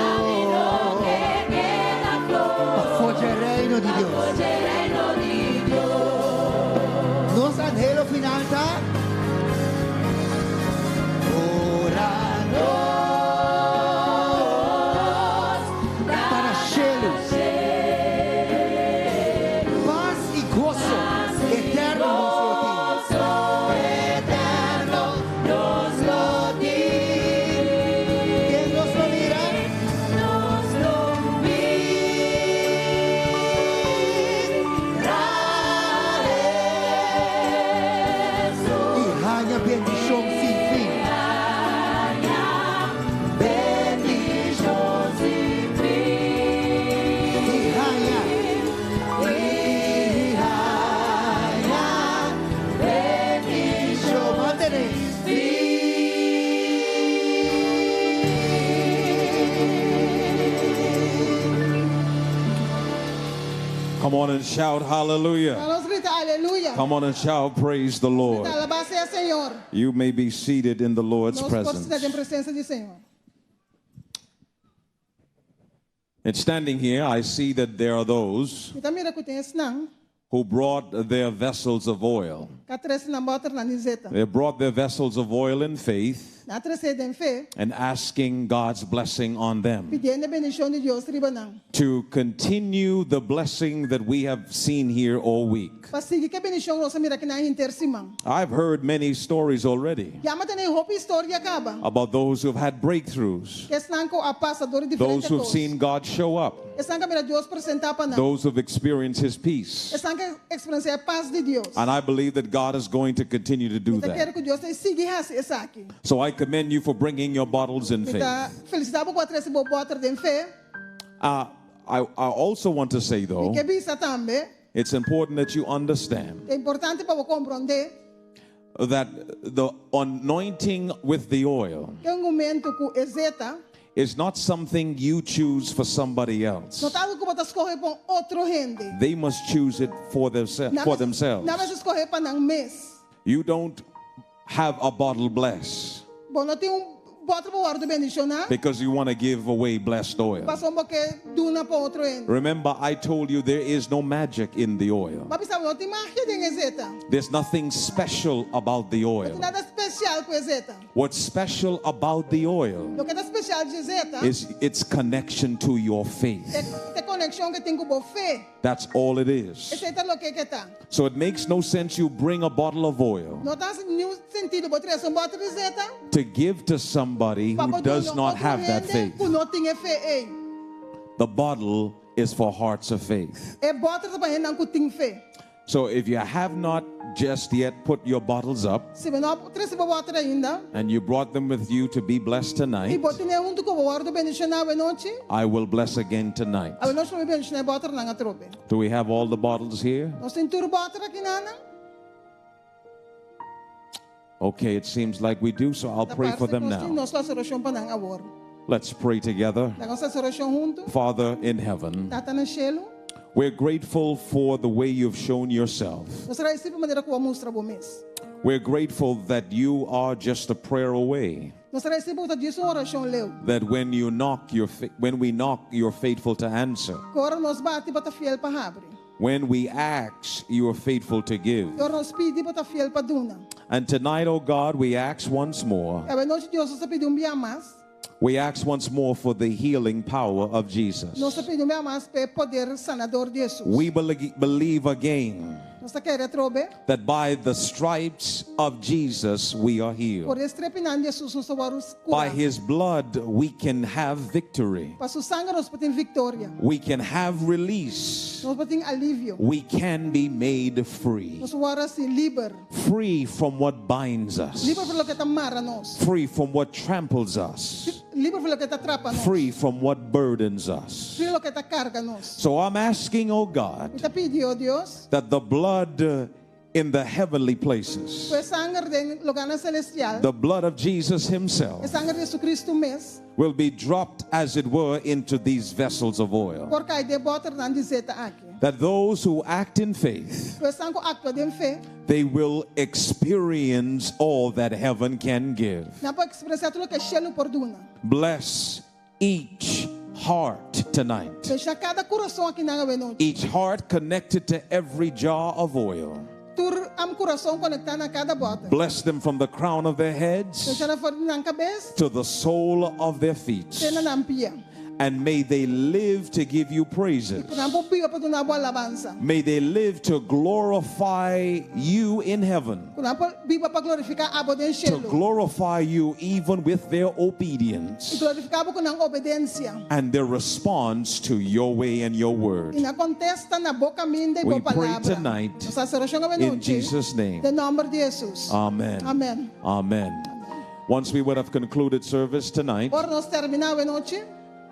Ami no ke keda afó. Pafó di reino di Dios. Pafó di reino di Dios. Nos anhelo final ta ora nos ta na shelu. Paz y gozo eterno nos lo tin. Eterno nos lo tin. Ken nos lo mira? Come on and shout hallelujah. Laga nos grita aleluya. Come on and shout praise the Lord. Grita alabá sea Señor. You may be seated in the Lord's Nos por sinta den presence. presensia di Señor. And standing here, I see that there are those Mi ta mira ku tin esnan who brought their vessels of oil. ku a trese nan bòternan di zeta. They brought their vessels of oil in faith Nan a trese den fe, and asking God's blessing on them pidiendo bendishon di Dios riba nan. to continue the blessing that we have seen here all week. Pa sigui ku e bendishon nos a mira akinan henter siman. I've heard many stories already Ya m'a tende hopi historia kaba. about those who've had breakthroughs, Ku esnan ku a pasa dor di those diferente who've kos. seen God show up, Esnan ku a mira Dios presentá pa nan. those who've experienced His peace. Esnan ku a eksperensiá pas di Dios. And I believe that God is going to continue to do Mi ta kere that. ku Dios ta sigui hasi esaki. So I commend you for bringing your bottles in Mi faith. ta felisitá bo ku a trese bo bòter den fe. I also want to say, Mi though, ke bisa tambe, it's important that you understand ta importante pa bo komprondé that the anointing with the oil ku e ungimento ku e zeta is not something you choose for somebody else. no ta algu ku bo ta skohe pa otro hende. They must choose it for, themse- for themselves. Nan mester skohe pa nan mes. You don't have a bottle blessed Bo no tin un bòter pa wòrdu bendishoná, because you want to give away blessed oil. pasobra bo ke duna pa otro hende. Remember, I told you there is no magic in the oil. M'a bisa bo no tin magia den e zeta. There's nothing special about the No oil. tin nada spesial ku e zeta. What's special about the oil Loke ta spesial di zeta is its connection to your faith. e konekshon ku e tin ku bo fe. That's all it is. Esei ta loke ku e ta. So it makes no sense you bring a bottle of oil No ta hasi ningun sentido bo trese un bòter di zeta to give to somebody pa who bo does duna not otro have that hende faith. ku no tin e fe ei. The bottle is for hearts of faith. E bòter ta pa hendenan ku tin fe. So if you have not just yet put your bottles up Si bo no a trese bo bòter ainda and you brought them with you to be blessed i tonight, bo tin'é huntu ku bo pa wòrdu bendishoná awe nochi, I will bless again tonight. awe nochi lo mi bendishoná e bòternan atrobe. Do we have all the bottles here? Nos tin tur bòter akinan? Okay, it seems like we do, so I'll Ta pray for parse them ku nos tin now. nos lo hasi orashon pa nan awor. Let's pray together. Laga nos hasi orashon huntu. Father in heaven, Tata na shelu, we're grateful for the way you've shown yourself. nos ta gradisido pa manera ku bo a mustra bo mes. We're grateful that you are just a prayer away. Nos ta gradisido ku bo ta djis un orashon leu. That when you knock, you're fa- when we knock, you're faithful to answer. Ku ora nos bati, bo ta fiel pa habri. When we ask, you are faithful to give. Ora nos pidi, bo ta fiel pa duna. And tonight, oh God, we ask once more. Awe nochi Dios, nos ta pidi un bia mas. We ask once more for the healing power of Jesus. Nos ta pidi un bia mas pa e poder sanador di Hesus. We believe again Nos ta kere atrobe. that by the stripes of Jesus we are Por healed. e strepinan di Hesus nos ta wòrdu By kurá. his blood we can have victory. Pa su sanger nos por tin viktoria. We can have release. Nos por tin alivio. We can be made free. Nos por wòrdu hasí liber. Free from what binds us. Liber for loke ta mara nos. Free from what tramples us. Liber for loke ta trapa nos. Free from what burdens us. Free loke ta karga nos. So I'm asking, oh God, Mi ta pidi, oh Dios, that the blood in the heavenly places, ku e sanger den lugánan selestial, the blood of Jesus himself, e sanger di Hesukristu mes, will be dropped, as it were, into these vessels of oil. por kai den e bòternan di zeta aki. That those who act in faith, Ku esnan ku aktua den fe, they will experience all that heaven can give. nan por eksperensiá tur loke shelu por duna. Bless each heart tonight. Bendishoná kada kurason akinan awe nochi. Each heart connected to every jar of oil. Tur am kurason konektá na kada bòter. Bless them from the crown of their heads Bendishoná nan for di nan kabes, to the sole of their feet. te na nan pia. And may they live to give you praises. Ku nan por biba pa duna bo alabansa. May they live to glorify you in heaven, Ku nan por biba pa glorifiká abo den to shelu. glorify you even with their I obedience glorifiká bo ku nan obedensia. and their response to your way and your word. I nan kontesta na bo kaminda i We bo pray palabra. tonight Nos ta hasi orashon awe in nochi. Jesus' name. Den nòmber di Hesus. Amen. Amen. Amen. Once we would have concluded service tonight, Ora nos terminá awe nochi,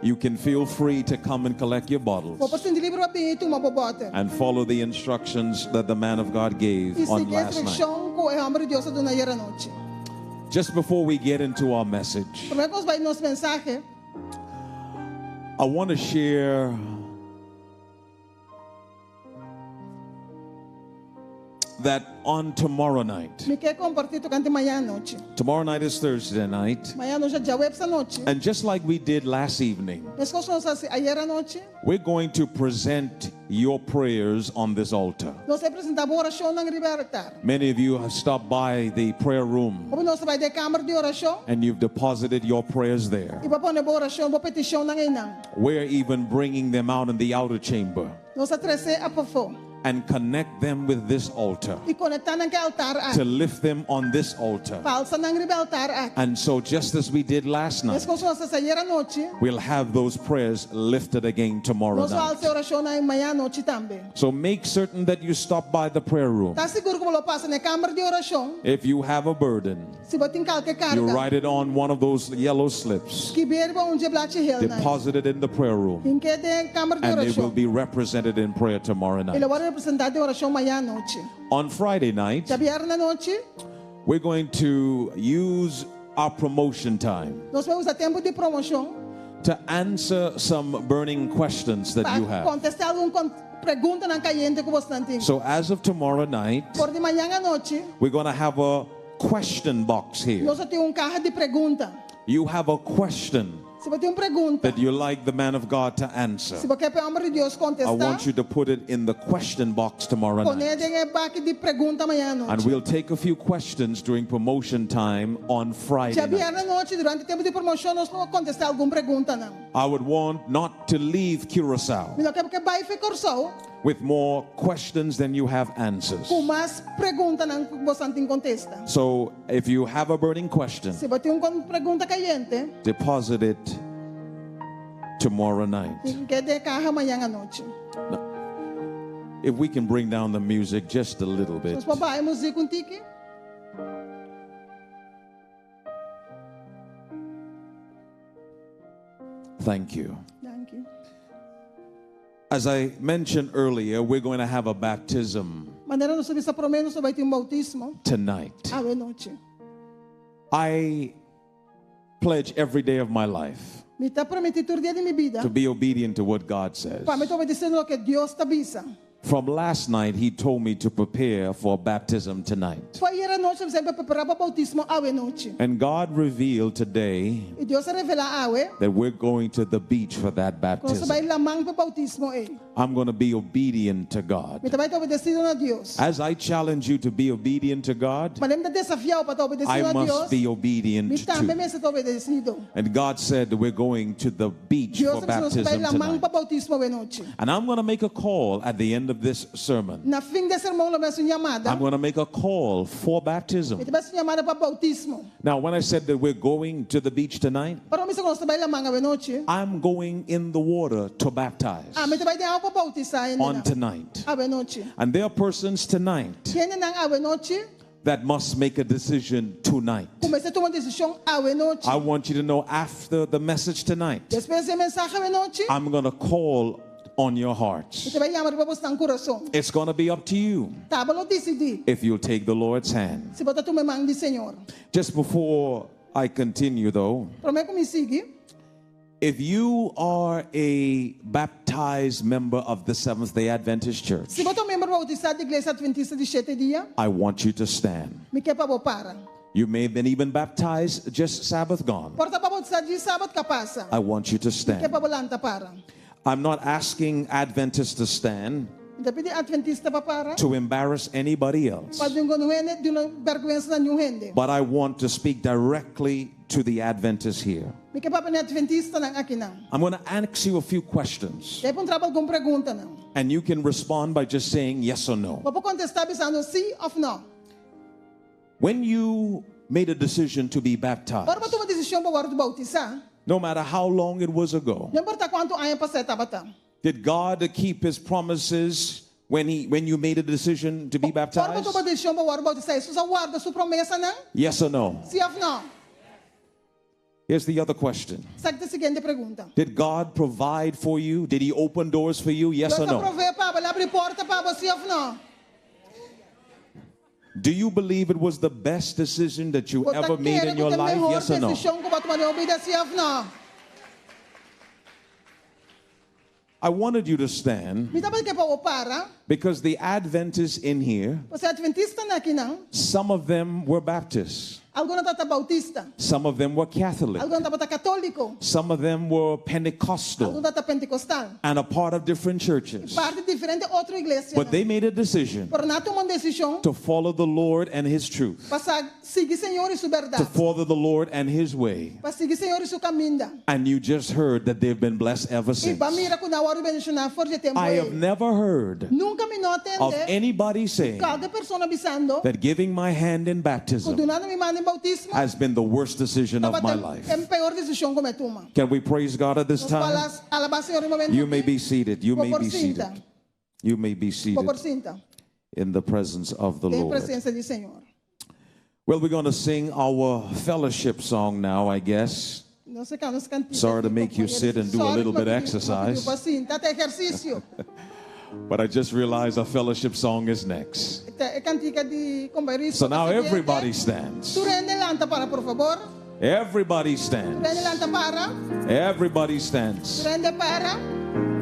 you can feel free to come and collect your bottles bo por sinti liber pa bin i tuma bo bòter. and follow the instructions that the man of God gave I on sigui last night. instrukshon ku e hòmber di Dios a duna ayera nochi. Just before we get into our message, Promé ku nos bai nos mensahe, I want to share that on tomorrow night, Mi ke kompartí tokante mañan anochi. tomorrow night is Thursday night, Mañan anochi ta djaweps anochi. and just like we did last evening, Meskos ku nos a hasi ayera anochi, we're going to present your prayers on this altar. nos ta presentá bo orashonnan riba altar. Many of you have stopped by the prayer room Hopi di boso a bai den kamber di orashon and you've deposited your prayers there. i bo a pone bo orashon, bo petishonnan einan. We're even bringing them out in the outer chamber Nos ta trese pafó and connect them with this altar, i konektá nan ku e altar to aki. lift them on this altar. Pa alsa nan riba e altar aki. And so, just as we did last night, Meskos ku nos a hasi ayera anochi, we'll have those prayers lifted again tomorrow nos lo night. alsa e orashonnan mañan anochi tambe. So, make certain that you stop by the prayer room. Ta sigur ku bo lo pasa na e kamber di orashon. If you have a burden, Si bo tin kualke you karga, write it on one of those yellow slips, skibié riba un di e blachi hel nan. deposit it in the prayer room, Hink'é den kamber di and it will orashon. be represented in prayer tomorrow E night. lo wòrdu representá den orashon mañan anochi. On Friday night, Djabièrnè anochi, we're going to use our promotion time nos ta bai usa tempu di promoshon to answer some burning questions that pa you have. kontestá algun preguntanan kayente ku boso tin. So, as of tomorrow night, For di mañan anochi, we're going to have a question box here. nos tin un kaha di pregunta. You have a question Si bo tin un pregunta, that you like the man of God to answer. si bo ke pa e hòmber di Dios I kontestá, want you to put it in the question box tomorrow pon'é night. den e baki di pregunta mañan And anochi. we'll take a few questions during promotion time on Friday Dja night. bièrnè anochi, durante tempu di promoshon, nos lo kontestá algun preguntanan. I would want not to leave Curacao Mi no ke pa bo bai for di Kòrsou with more questions than you have answers. ku mas preguntanan ku bo no tin kontesta. So if you have a burning question, Si bo tin un pregunta kayente, deposit it tomorrow night. hink'é den kaha mañan anochi. If we can bring down the music just a little bit. Nos por baha e muzik un tiki. Thank you. Thank you. As I mentioned earlier, we're going to have a baptism Manera nos a bisa promé nos bai tin boutismo tonight. awe nochi. I pledge every day of my life Mi ta primintí tur dia di mi bida to be obedient to what God says. pa mi obedesé loke Dios ta bisa. From last night, He told me to prepare for baptism tonight. For di ayera nochi, el a bisa mi prepará pa boutismo awe nochi. And God revealed today I Dios a revelá awe, that we're going to the beach for that ku nos bai baptism. laman pa boutismo ei. I'm going to be obedient to God. Mi ta bai obedesido na Dios. As I challenge you to be obedient to God, Manera mi ta desafiá bo pa obedesido I na must Dios. be obedient Mi tambe too. mester ta obedesido. And God said that we're going to the beach Dios for a bisa nos bai baptism laman tonight. pa boutismo awe nochi. And I'm going to make a call at the end of this sermon. Na fin di e sermon, lo mi hasi un yamada. I'm going to make a call for baptism. Mi ta bai hasi un yamada pa boutismo. Now, when I said that we're going to the beach tonight, Ora mi bisa ku nos ta bai laman awe nochi. I'm going in the water to baptize Ami ta bai den awa pa boutisá on ainda. tonight. Awe nochi. And there are persons tonight Hendenan awe nochi, that must make a decision tonight. ku mester tuma un desishon awe nochi. I want you to know after the message tonight, Despues di e mensahe awe nochi, I'm going to call on your hearts. mi ta bai yama riba boso kurason. It's going to be up to you Ta bo lo disidí. if you'll take the Lord's hand. Si bo ta tuma man di Señor. Just before I continue, though, Promé ku mi sigui. if you are a baptized member of the Seventh day Adventist Church, Si bo ta un miembro boutisá di Iglesia Adventista di Shete Dia, I want you to stand. mi ke pa bo para. You may have been even baptized just Sabbath gone. Por ta bo a boutisá djis sabat ku a pasa. I want you to Mi ke stand. pa bo lanta para. I'm not asking Adventists to stand Mi n' ta pidi adventista pa para. to embarrass anybody else, Pa ningun hende, duna bèrgwensa na ningun hende. but I want to speak directly to the Adventists here. Mi ke papia na adventistanan akinan. I'm going to ask you a few questions, Mi ta bai puntra bo algun preguntanan. and you can respond by just saying yes or no. Bo por kontestá bisando si òf nò. When you made a decision to be baptized, Ora bo a tuma desishon pa wòrdu boutisá. no matter how long it was ago, No importá kuantu aña pasá tabata. did God keep his promises when he when you made a decision to be Ora baptized? bo a tuma desishon pa wòrdu boutisá, Hesus a warda su promesanan? Yes or no? Si òf nò? Here's the other question. Esaki ta e siguiente pregunta. Did God provide for you? Did he open doors for you? Yes Dios or a no? proveé pa bo, el a habri porta pa bo, si òf nò? Do you believe it was the best decision that you Bo ta ever made kere in your ku ta e life? mihó Yes or no? desishon ku bo a tuma den bo bida, si òf nò? I wanted you to stand Mi tabata ke pa bo para, because the Adventists in here, pasobra e atventistanan akinan, some of them were Baptists, algun tabata boutista, some of them were Catholic, algun tabata katóliko, some of them were algun Pentecostal, tabata pentekostal. and a part of different churches. Parti di diferente otro iglesia. But they made a decision Pero nan a tuma un desishon to follow the Lord and His truth, pa sigui Señor i su to bèrdat. follow the Lord and His way. Pa sigui Señor i su kaminda. And you just heard that they've been blessed ever I since. b'a mira ku nan a wòrdu bendishoná for di e tempu I have ei. never heard Nunka mi no of tende anybody saying kualke persona bisando that giving my hand in ku baptism dunando mi man den boutismo has been the worst decision of my tabata life. e pió desishon ku mi a tuma. Can we praise God at this Nos time? alabá Señor e momento You may aki. be seated. You Bo may por be sinta. seated. You may be Bo seated por sinta in the presence of the den Lord. presensia di Señor. Well, we're going to sing our fellowship song now, I guess. Nos ta kanta nos kantika. Sorry to make you sit and do a little bit of exercise. Pa sinta, ta ehersisio. But I just realized our fellowship song is next. E kantika di kompañerismo. So now everybody stands. Tur hende lanta para, por fabor. Everybody Tur hende stands. lanta para. Everybody stands. Tur hende para.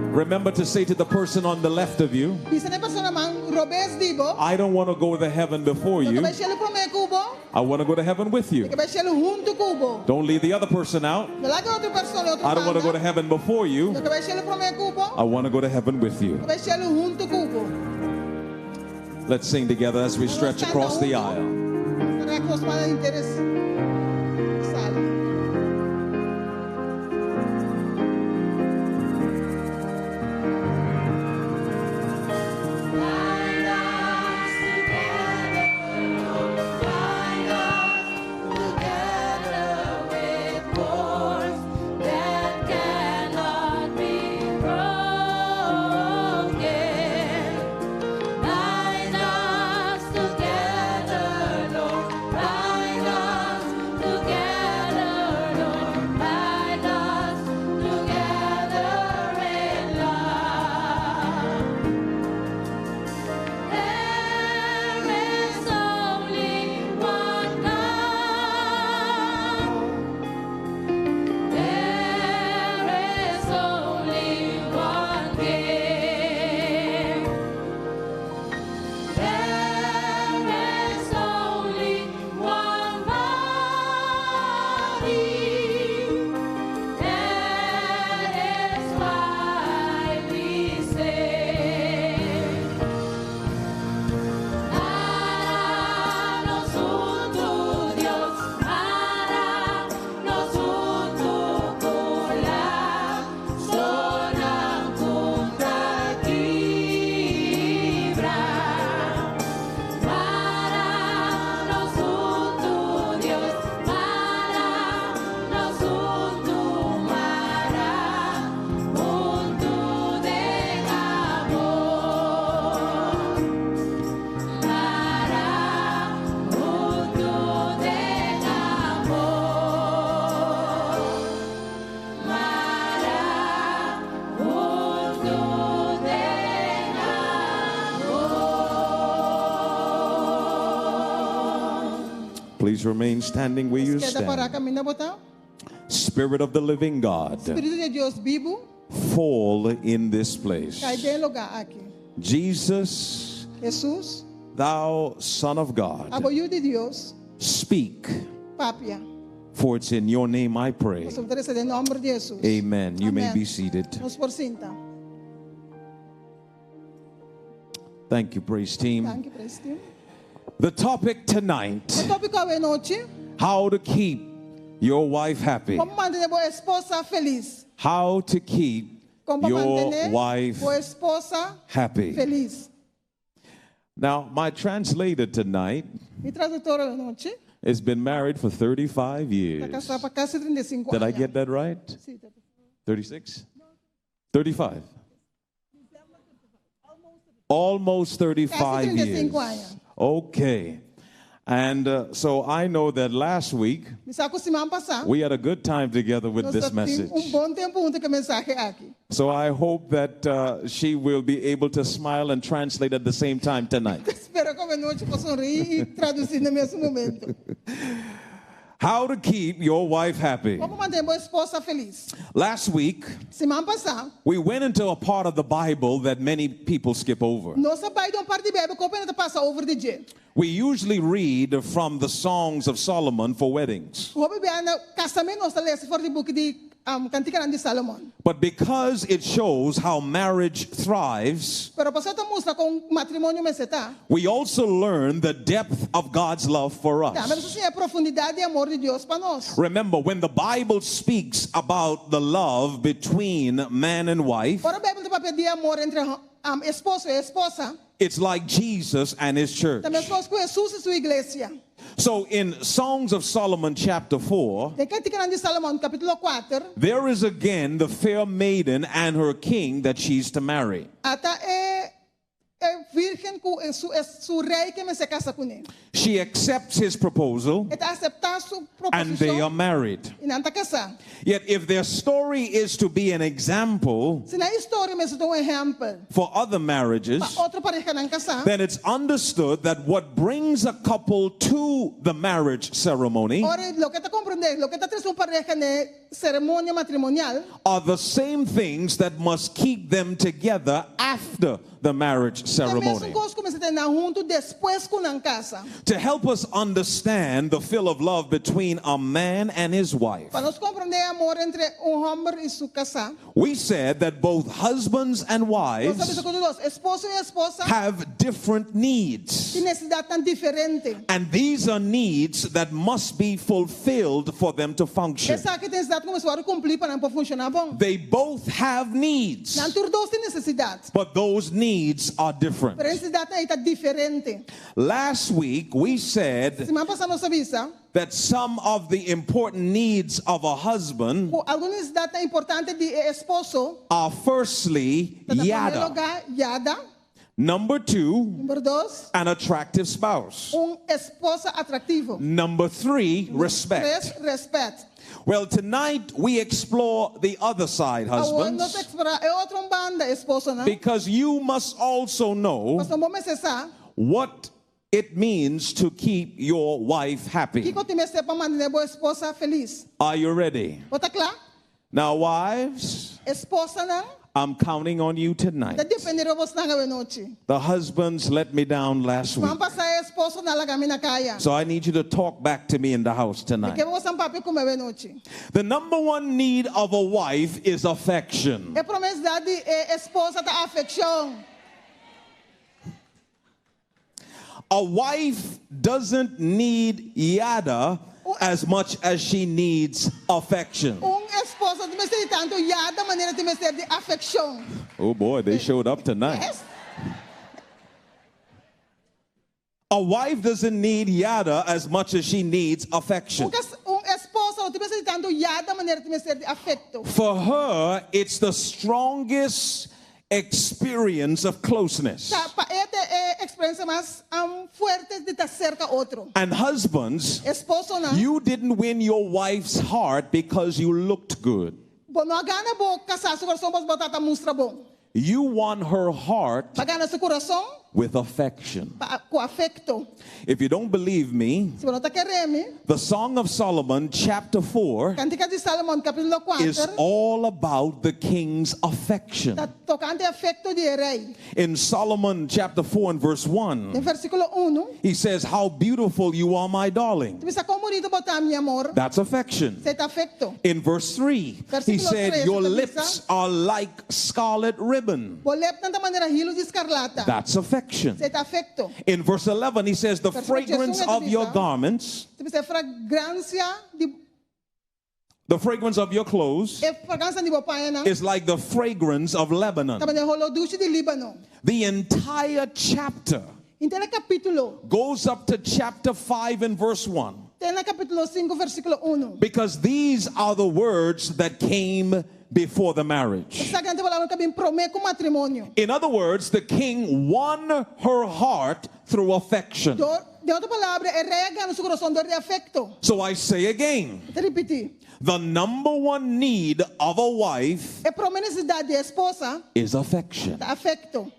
Remember to say to the person on the left of you, Bisa na e persona man robes di bo. I don't want to go to heaven before No you. ke bai shelu promé ku bo. I want to go to heaven with you. Ke bai shelu huntu ku bo. Don't leave the other person out. No laga otro persona otro I don't want to go to banda. heaven before you. No ke bai shelu promé ku bo. I want to go to heaven with you. Ke bai shelu huntu ku bo. Let's sing together as we stretch across the aisle. Rèk nos man henter e sala. Please remain standing where you Keda pará stand. kaminda bo ta. Spirit of the living God, Spiritu di Dios bibu, fall in this place. kai den e lugá aki. Jesus, Hesus, thou Son of God, abo Yu di Dios, speak, papia. for it's in your name I pray. Pasobra ta den nòmber di Hesus. Amen. You may Amen. be seated. Nos por sinta. Thank you, praise team. Danki, praise team. The topic tonight E tópiko awe nochi, how to keep your wife happy. kon mantené bo esposa felis. How to keep Kon your mantené wife bo esposa happy. felis. Now, my translator tonight Mi traduktor awe nochi, has been married for 35 ta years. kasá pa kasi 35 Did I aña. get that right? Si, ta- 36? 35. Almost 35 Casi years. 35 aña. Okay. And so I know that last week Mi sa ku siman pasá. we had a good time together with Nos this tin message. un bon tempu huntu ku e mensahe aki. So I hope that she will be able to smile and translate at the same time tonight. Spero ku awe nochi por sonreí i tradusí na mesun momento. How to keep your wife happy. Kon pa mantené bo esposa felis. Last week, Siman pasá, we went into a part of the Bible that many people skip over. nos a bai den un parti di Beibel ku hopi hende ta pasa over di dje. We usually read from the Songs of Solomon for weddings. Hopi bia na kasamentu nos ta lesa for di buki di Kantikanan di Salomon. But because it shows how marriage thrives, Pero pasobra ta mustra kon matrimonio mester ta, we also learn the depth of God's love for tambe nos ta us. siña e profundidat di amor di Dios pa nos. Remember, when the Bible speaks about the love between man and wife, Ora Beibel ta papia di amor entre esposo i esposa, it's like Jesus and his church. ta meskos ku Hesus i su iglesia. So in Songs of Solomon chapter 4, Den Kantikanan di Salomon kapítulo kuater, there is again the fair maiden and her king that she's to marry. ata e e vírgen ku e su e su rei ke mester kasa kuné. She accepts his proposal E ta aseptá su and they are proposishon married. i nan ta kasá. Yet if their story is to be an example Si nan historia mester ta un ehèmpel for other marriages, pa otro parehanan kasá, then it's understood that what brings a couple to the marriage ceremony ora loke ta komprendé, loke ta trese un pareha n'e seremonia matrimonial, are the same things that must keep them together after the marriage ta mesun ceremony. kos ku mester tene nan huntu despues ku nan kasa. To help us understand the feel of love between a man and his wife, Pa nos komprendé e amor entre un hòmber i su kasá, we said that both husbands and nos a bisa wives ku tur dos, esposo i esposa, have different needs. tin nesesidatnan diferente. And these are needs that must be fulfilled for them to function. Esaki ta nesesidat ku mester wòrdu kumplí pa nan por funshoná bon. They both have needs, Nan tur dos tin nesesidat, but those needs are different. pero e nesesidatnan ei ta diferente. Last week, we said Siman pasá nos a bisa that some of the important needs of a husband ku algun nesesidatnan importante di e esposo are firstly, ta na promé yada. lugá yada, Number two, Number dos, an attractive spouse. un esposa atraktivo. Number three, respect. Tres, rèspèt. Well, tonight we explore the other side, Awor nos husbands, eksplorá e otro banda, esposonan. because you must also know Pasobra bo mester sa what it means to keep your wife happy. kiko tin mester pa mantené bo esposa felis. Are you ready? Bo ta kla? Now, wives, Esposanan, I'm counting on you ta tonight. dependé di bosnan awe nochi. The husbands let me down last Siman week. pasá e esposonan a laga mi na kaya. So I need you to talk back to me in the house Mi tonight. ke bosnan papia ku mi awe nochi. The number one need of a wife is affection. E promé nesesidat di e esposa ta afekshon. A wife doesn't need yada as much as she needs affection. Un esposa no tin mester di tantu yada manera e tin mester di afekshon. Oh boy, they showed up tonight. Yes. A wife doesn't need yada as much as she needs affection. Un, cas- un esposa no tin mester di tantu yada manera e tin mester di afekto. For her, it's the strongest experience of closeness. Ta, pa e ta e eksperensia mas um, fuerte di ta serka otro. And husbands, Esposonan, you didn't win your wife's heart because you looked good. bo no a gana bo kasá su kurason pasobra bo tabata mustra bon. You won her heart B'a gana su kurason with affection. pa, ku afekto. If you don't believe me, Si bo no ta kere mi, the Song of Solomon, chapter 4, Kantika di Salomon, kapítulo is 4, all about the king's affection. ta tokante afekto di e rei. In Solomon chapter 4 and verse 1, Den versíkulo 1, he says, How beautiful you are, my darling. ta bisa kon bunita bo ta, mi amor. That's affection. Esei ta afekto. In verse 3, he Versículo said, 3, Your ta bisa. lips are like scarlet ribbon. Bo lepnan ta manera hilu di skarlata. That's affection. Esei ta afekto. In verse 11, he says, The Versículo fragrance 11 ta of your bisa. garments, Ta bisa fragransia di the fragrance of your clothes, e fragransia di bo pañanan. is like the fragrance of Lebanon. Ta manera holó dushi di Líbano. The entire chapter Henter e kapítulo, goes up to chapter 5 and verse 1 te na kapítulo 5, versíkulo 1. because these are the words that came before the marriage. Esakinan ta e palabranan ku a bin promé ku matrimonio. In other words, the king won her heart through affection. Dor, den otro palabra, e rei a gana su kurason dor di afekto. So I say again, Mi ta ripití. the number one need of a wife E promé nesesidat di esposa is affection. ta afekto.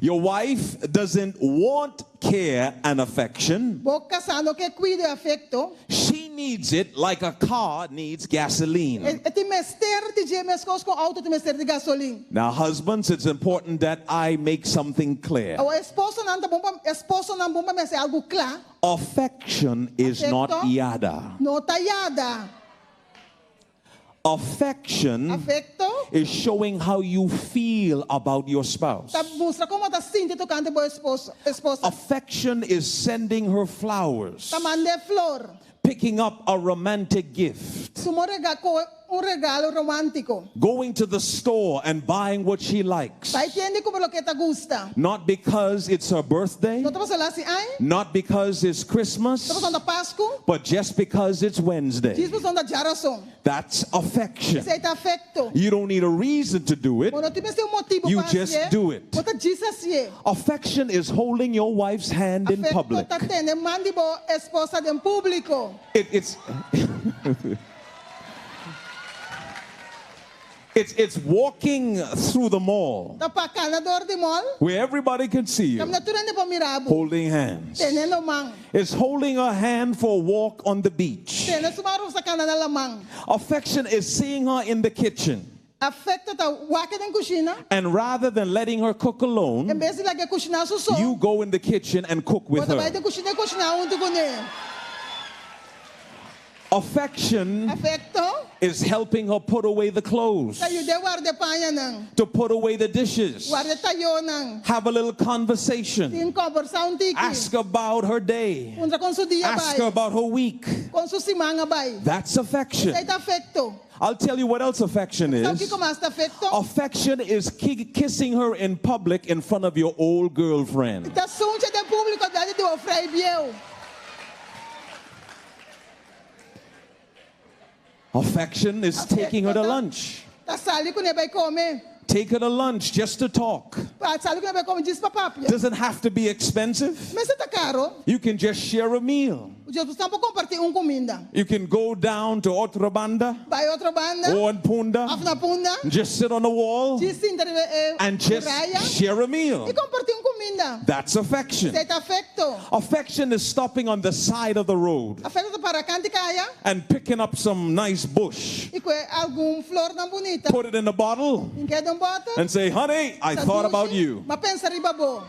Your wife doesn't want care and affection. Bo kasá no ke kuido i afekto. She needs it like a car needs gasoline. E e tin mester di dje meskos ku un outo tin mester di gasolin. Now, husbands, it's important that I make something clear. Awor esposonan ta bon pa esposonan bon pa mi hasi algu kla. Affection is not Afekto yada. no ta yada. Affection Afekto is showing how you feel about your spouse. ta mustra kon bo ta sinti tokante bo esposo, esposa. Affection is sending her flowers, Ta mand'é flor, picking up a romantic gift, tuma un rega kohe un regalo romántiko. going to the store and buying what she likes. Bai tienda i kumpra loke e ta gusta. Not because it's her birthday, No ta pasobra el a hasi aña, not because it's no ta Christmas, pasobra ta Pasku, but just because it's Wednesday. djis pasobra ta djarason. That's affection. Esei ta afekto. You don't need a reason to do it. Bo no tin mester un motibu You pa just hasié, do it. bo ta djis hasié. Affection is holding your wife's hand in Afekto public. ta tene man di bo esposa den públiko. It, it's, it's, it's walking through the mall Ta pa kana dor di mall, where everybody can see you kaminda tur hende por mira bo, holding hands. tenendo man. It's holding her hand for a walk on the beach. Tene su man rusa kana na laman. Affection is seeing her in the kitchen. Afekto ta wak e den kushina, And rather than letting her cook en alone, bes di lag'é kushiná su so, you go in the kitchen and cook bo with ta bai her. den kushina i kushiná huntu kuné. Affection Afekto is helping her put away the clothes, ta yud'é warda e pañanan, to put away the dishes, warda e tayónan, have a little conversation, tin kòmbersá un tiki, ask about her day, puntra kon su dia ask her bai, about her week. kon su siman a bai. That's affection. Esei ta afekto. I'll tell you what else affection Sa is. kiko mas ta afekto? Affection is ki- kissing her in public in front of your old girlfriend. Ta sunch'e den públiko dilanti di bo frei bieu. Affection is taking her to Afekto ta lunch. ta sali kuné bai kome. Take her to lunch just to talk. Pa sali kuné bai kome djis pa papia. Doesn't have to be expensive. Mester ta karo. You can just share a meal. Djis bo por kompartí un kuminda. You can go down to Otrobanda Bai Otrobanda or in Punda òf na Punda. and just sit on the wall Djis sinta riba e and just muraya share a meal. i kompartí un kuminda. That's affection. Esei ta afekto. Affection is stopping on the side of the road Afekto ta para kant'i kaya and picking up some nice bush, i kue algun flornan bunita. put it in a bottle, Hink'é den bòter. and say, Honey, I Ta thought about dushi, you. M'a pensa riba bo.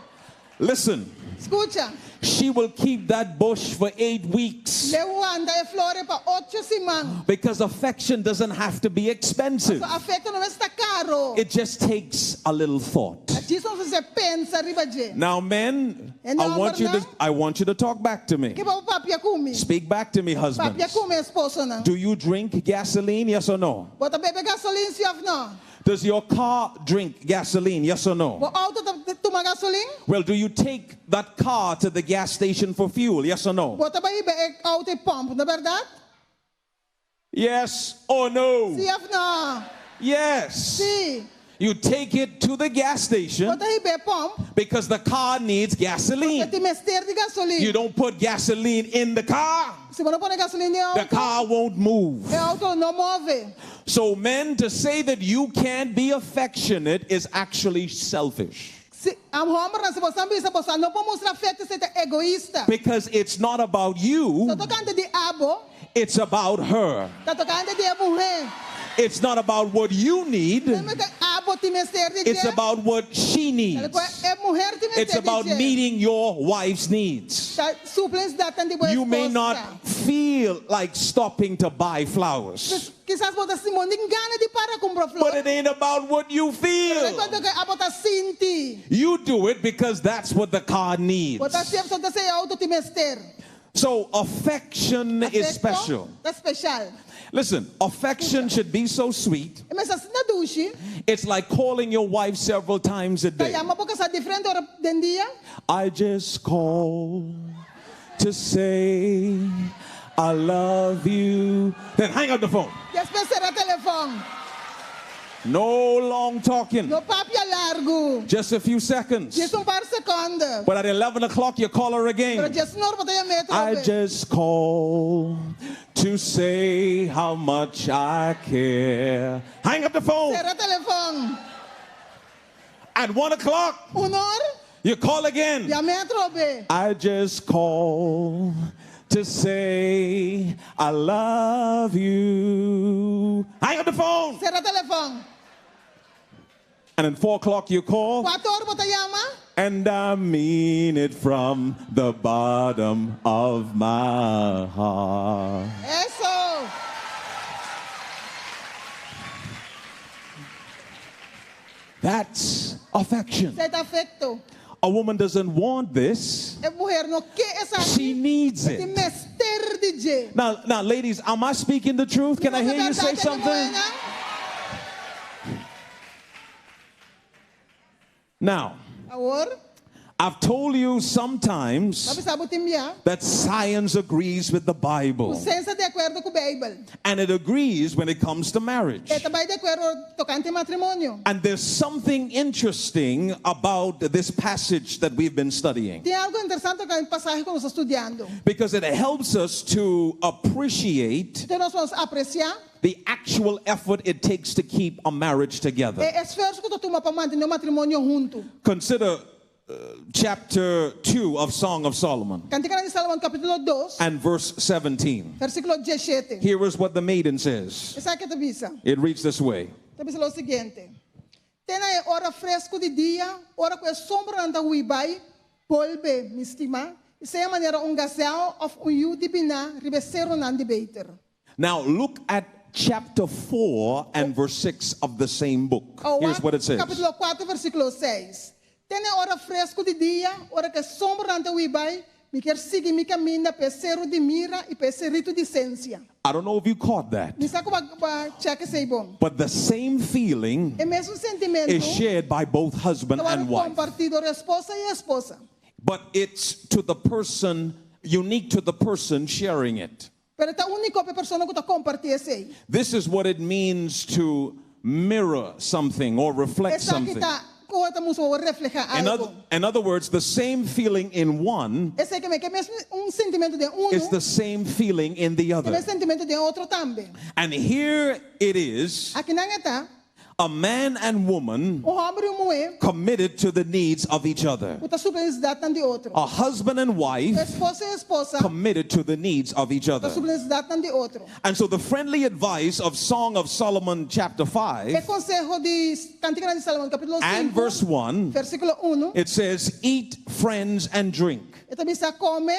Listen, Skucha. she will keep that bush for eight weeks Lo e wanta e flor ei pa ocho siman. because affection doesn't have to be expensive. So afekto no mester ta karo. It just takes a little thought. Djis mester pensa riba dje. Now, men, En I want you to hombernan? I want you to talk back to me. Ke pa bo papia ku mi. Speak back to me, Papia husbands. ku mi esposonan. Do you drink gasoline? Yes or no? Bo ta bebe gasolin si òf no? Does your car drink gasoline? Yes or no? Bo outo ta tuma gasolin? Well, do you take that car to the gas station for fuel? Yes or no? Bo ta bai hiba e outo ei pòmp, no bèrdat? Yes or no? Si òf no? Yes. Si. You take it to the gas station Bo ta hib'é pòmp, because the car needs gasoline. e tin mester di gasolin. You don't put gasoline in the car, Si bo no pone gasolin den the outo, car won't move. e outo no move. So, men, to say that you can't be affectionate is actually selfish Si, am hòmbernan, si bo bisa bo no por mustra afekto, esei ta egoista. because it's not about you, No ta tokante di abo, it's about her. ta tokante di e muhé. It's not about what you need, No ta abo tin mester di it's dje. about what she needs. E muhé tin It's mester about di dje. meeting your wife's needs. Ta supli nesesidatnan di bo You may esposa. not feel like stopping to buy flowers, Kisas bo ta sinti gana di para kumpra flor. but it ain't about what you feel. Pero no ta loke abo ta sinti. You do it because that's what the car needs. Bo ta hasié pasobra ta esei outo tin mester. So affection is Afekto special. ta spesial. Listen, affection should be so sweet. E mester ta asina dushi. It's like calling your wife several times a Ta day. yama bo kasá diferente ora den dia. I just call to say I love you. Then hang up the phone. Despues sera telefòn. No long talking. No papia largu. Just a few seconds. Djis un par sekònde. But at 11 o'clock, you call her Pero again. 11 or bo ta yam'é I trobe. just call to say how much I care. Hang up the phone. Sera telefòn. At 1 o'clock, Un or. You call again. Yam'é atrobe. I just call to say I love you. Hang up the phone. Sera telefòn. And at 4 o'clock you call. 4 or bo ta yama. And I mean it from the bottom of my heart. Eso. That's affection. Esei ta afekto. A woman doesn't want this. E muhé no ke esaki. She needs E it. mester di dje. Now, ladies, am I speaking the truth? Can I hear you say something? Now, Awor, I've told you sometimes m'a bisa bo tin bia. that science agrees with the Bible. Siensia ta di akuerdo ku Beibel. And it agrees when it comes to marriage. E ta bai di akuerdo tokante matrimonio. And there's something interesting about this passage that we've been studying Tin algu interesante ku e pasashi ku nos ta studiando. because it helps us to appreciate Anto nos por apresiá the actual effort it takes to keep a marriage together. e esfuerso ku ta tuma pa mantené matrimonio huntu. Consider chapter 2 of Song of Solomon Kantika di Salomon, kapítulo 2, and verse 17. versíkulo 17. Here is what the maiden says. Esaki ta bisa. It reads this way. Ta bisa lo siguiente. Te na e ora fresku di dia, ora ku e sombranan ta hui bai, bolbe, mi stimá, i sea manera un gasèl òf un yu di biná, riba serunan di beter. Now look at chapter 4 and verse 6 of the same book. Here's what it says. Kapítulo 4, versíkulo 6. Te na e ora fresku di dia, ora ku e sombranan ta hui bai, mi ke sigui mi kaminda pa seru di mira i pa seritu di sensia. I don't know if you caught that, Mi sa ku b'a check esei bon. but the same feeling E mesun sentimentu is shared by both husband ta and wife. kompartí dor esposo i esposa. But it's to the person, unique to the person sharing it. Pero ta úniko pa e persona ku ta kompartí esei. This is what it means to mirror something or reflect Esaki something. ta kiko ta mustra reflehá In algu. other words, the same feeling in one Esei ke men ku e mesun sentimentu den un, is the same feeling in the e other. mesun sentimentu den otro tambe. And here it is Akinan ta, a man and woman un hòmber i un muhé, committed to the needs of each other, ku ta supli nesesidatnan di otro. a husband and wife Esposo i esposa, committed to the needs of each ta other. supli nesesidatnan di otro. And so the friendly advice of Song of Solomon, chapter E 5 konseho di Kantika di Salomon, kapítulo 5, and verse 1, versíkulo 1, it says, Eat, friends, and drink. e ta bisa kome,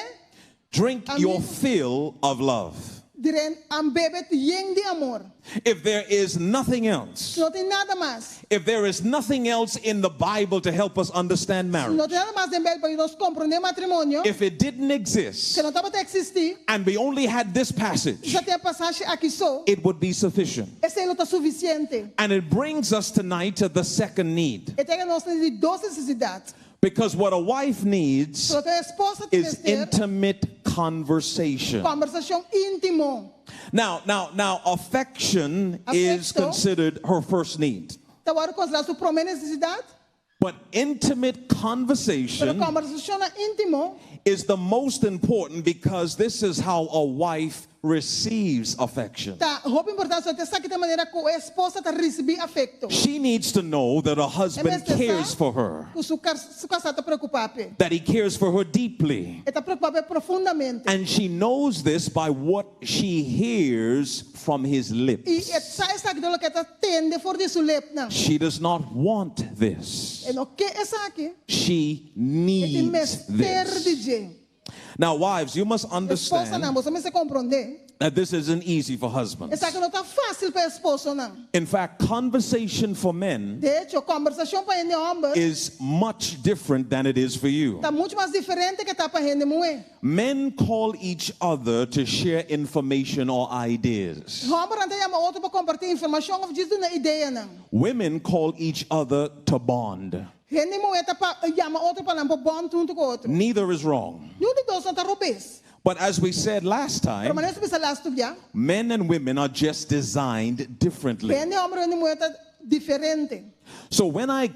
Drink your fill of love. diren am bebe yen di amor. If there is nothing else, No tin nada mas. if there is nothing else in the Bible to help us understand marriage, No tin nada mas den Beibel pa nos komprondé matrimonio, if it didn't exist si no tabata eksistí, and we only had this passage, ya tin e pasashi aki so, it would be sufficient. esei lo ta sufisiente. And it brings us tonight to the second need. E ta trese nos na di dos nesesidat. Because what a wife needs Loke esposa tin is mester intimate conversation. kombersashon íntimo. Now, affection is Afekto. considered her first need. Ta wòrdu konsiderá su promé nesesidat, But intimate pero conversation kombersashon íntimo is the most important because this is how a wife receives affection. ta hopi importante, esaki ta e manera ku esposa ta risibí afekto. She needs to know that her husband mester cares sa for her, Ku su su kasá ta preokupá p'e. that he cares for her deeply. E ta preokupá p'e profundamente. And she knows this by what she hears from his I lips. e sa esaki dor loke e ta tende for di su lepnan. She does not want this. E no ke esaki. She E tin needs mester this. di dje. Now, wives, you must Esposanan, understand boso mester komprondé. that this isn't easy for husbands. Esaki no ta fásil pa esposonan. In fact, conversation for men De echo, kombersashon pa hende hòmber is much different than it is for you. ta muchu mas diferente ku ta pa hende muhé. Men call each other to share information or ideas. Hòmbernan ta yama otro pa kompartí informashon òf djis duna ideanan. Women call each other to bond. Hende muhé ta pa yama otro pa nan por bond huntu ku otro. Neither is wrong. Ningun di dos no ta robes. But as we said last Pero time, manera nos a bisa last bia, men and women are just designed differently. Hende hòmber i hende muhé ta diferente. So when I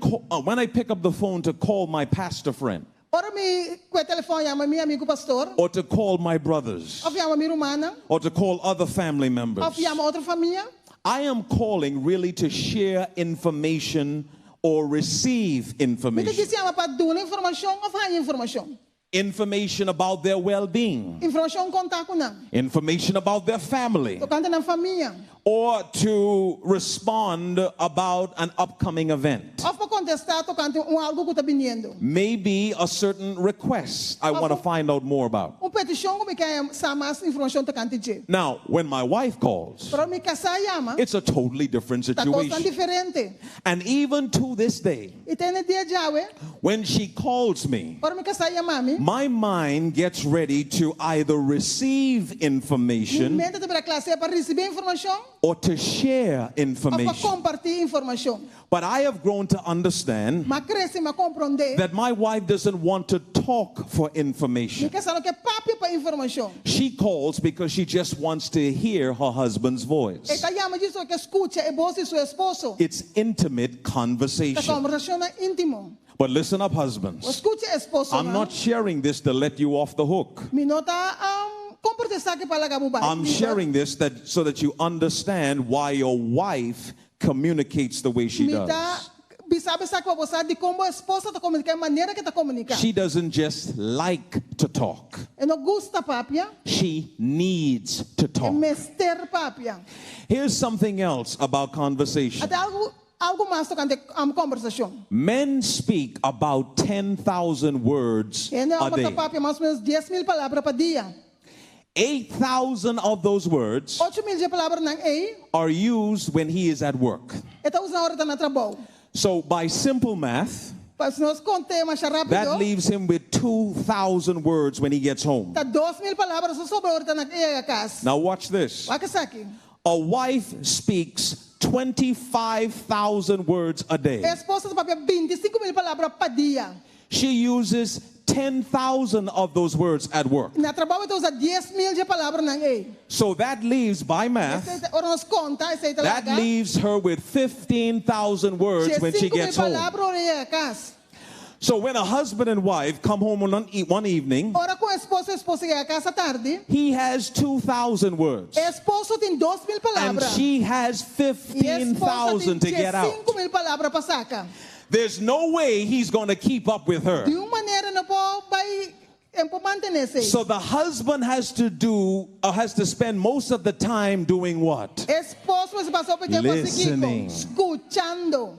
pick up the phone to call my pastor friend Ora mi kue telefòn yama mi amigu pastor, or to call my brothers òf yama mi rumannan, or to call other family members, òf yama otro famia, I am calling really to share information or receive Mi ta information. djis yama pa duna informashon òf haña informashon. Information about their well being, Informashon kon ta ku nan. information about their family, Tokante nan famia. or to respond about an upcoming event. Òf pa kontestá tokante un algu ku ta biniendo. Maybe a certain request I want to find out more about. Un petishon ku mi ke sa mas informashon tokante dje. Now, when my wife calls, Pero mi kasá yama, it's a totally different ta kos situation. diferente. And even to this day, I te na dia djawe, when she calls me, ora mi kasá yama mi, my mind gets ready to either receive mi information mente ta bira kla sea pa risibí informashon or to share òf pa information. kompartí informashon. But I have grown to understand M'a krese, m'a komprondé, that my wife doesn't want to talk for mi information. kasá no ke papia pa informashon. She calls because she just wants to hear her husband's E voice. ta yama djis e ke skucha e bos di su esposo. It's intimate Ta conversation. kombersashon íntimo. But listen up, husbands. Skucha esposo. I'm not sharing this to let you off the hook. Mi no ta kompartí esaki pa laga bo bai. I'm sharing this that so that you understand why your wife communicates the way she Mi ta does. bisa bo esaki pa bo sa di kon bo esposa ta komuniká, e manera ku e ta komuniká. She doesn't just like to talk. E no gusta papia, She needs to e talk. mester papia. Here's something else about conversation. Ata algu mas tokante kombersashon. Men speak about 10,000 words Hende a hòmber ta day. papia mas o ménos 10 mil palabra pa dia. 8,000 of those words 8 mil di e palabranan ei, are used when he is at work. e ta usa ora e ta na trabou. So by simple math, Pa si nos konta mas rápido, that leaves him with 2,000 words when he gets home. ta 2 mil palabra so sobra ora e ta na yega kas. Now watch this. Wak esaki. A wife speaks 25,000 words a day. Esposa ta papia 25 mil palabra pa dia. She uses 10,000 of those words at work. Na trabou e ta usa 10 mil di e palabranan ei. So that leaves, by math, Ora nos konta, esei ta that laga. leaves her with 15,000 words when she 5 mil gets home. palabra ora e yega kas. So when a husband and wife come home on one evening, Ora ku esposo i esposa yega kas atardi, he has 2,000 words. Esposo tin 2 mil And palabra. she has I esposa 15,000 tin to get out. 5 mil palabra pa saka. There's no way he's going to keep up with her. Di un manera e no por bai, e no por mantené esei. So the husband has to do, or has to spend most of the time doing what? Esposo mester pasa hopi tempu Listening. skuchando.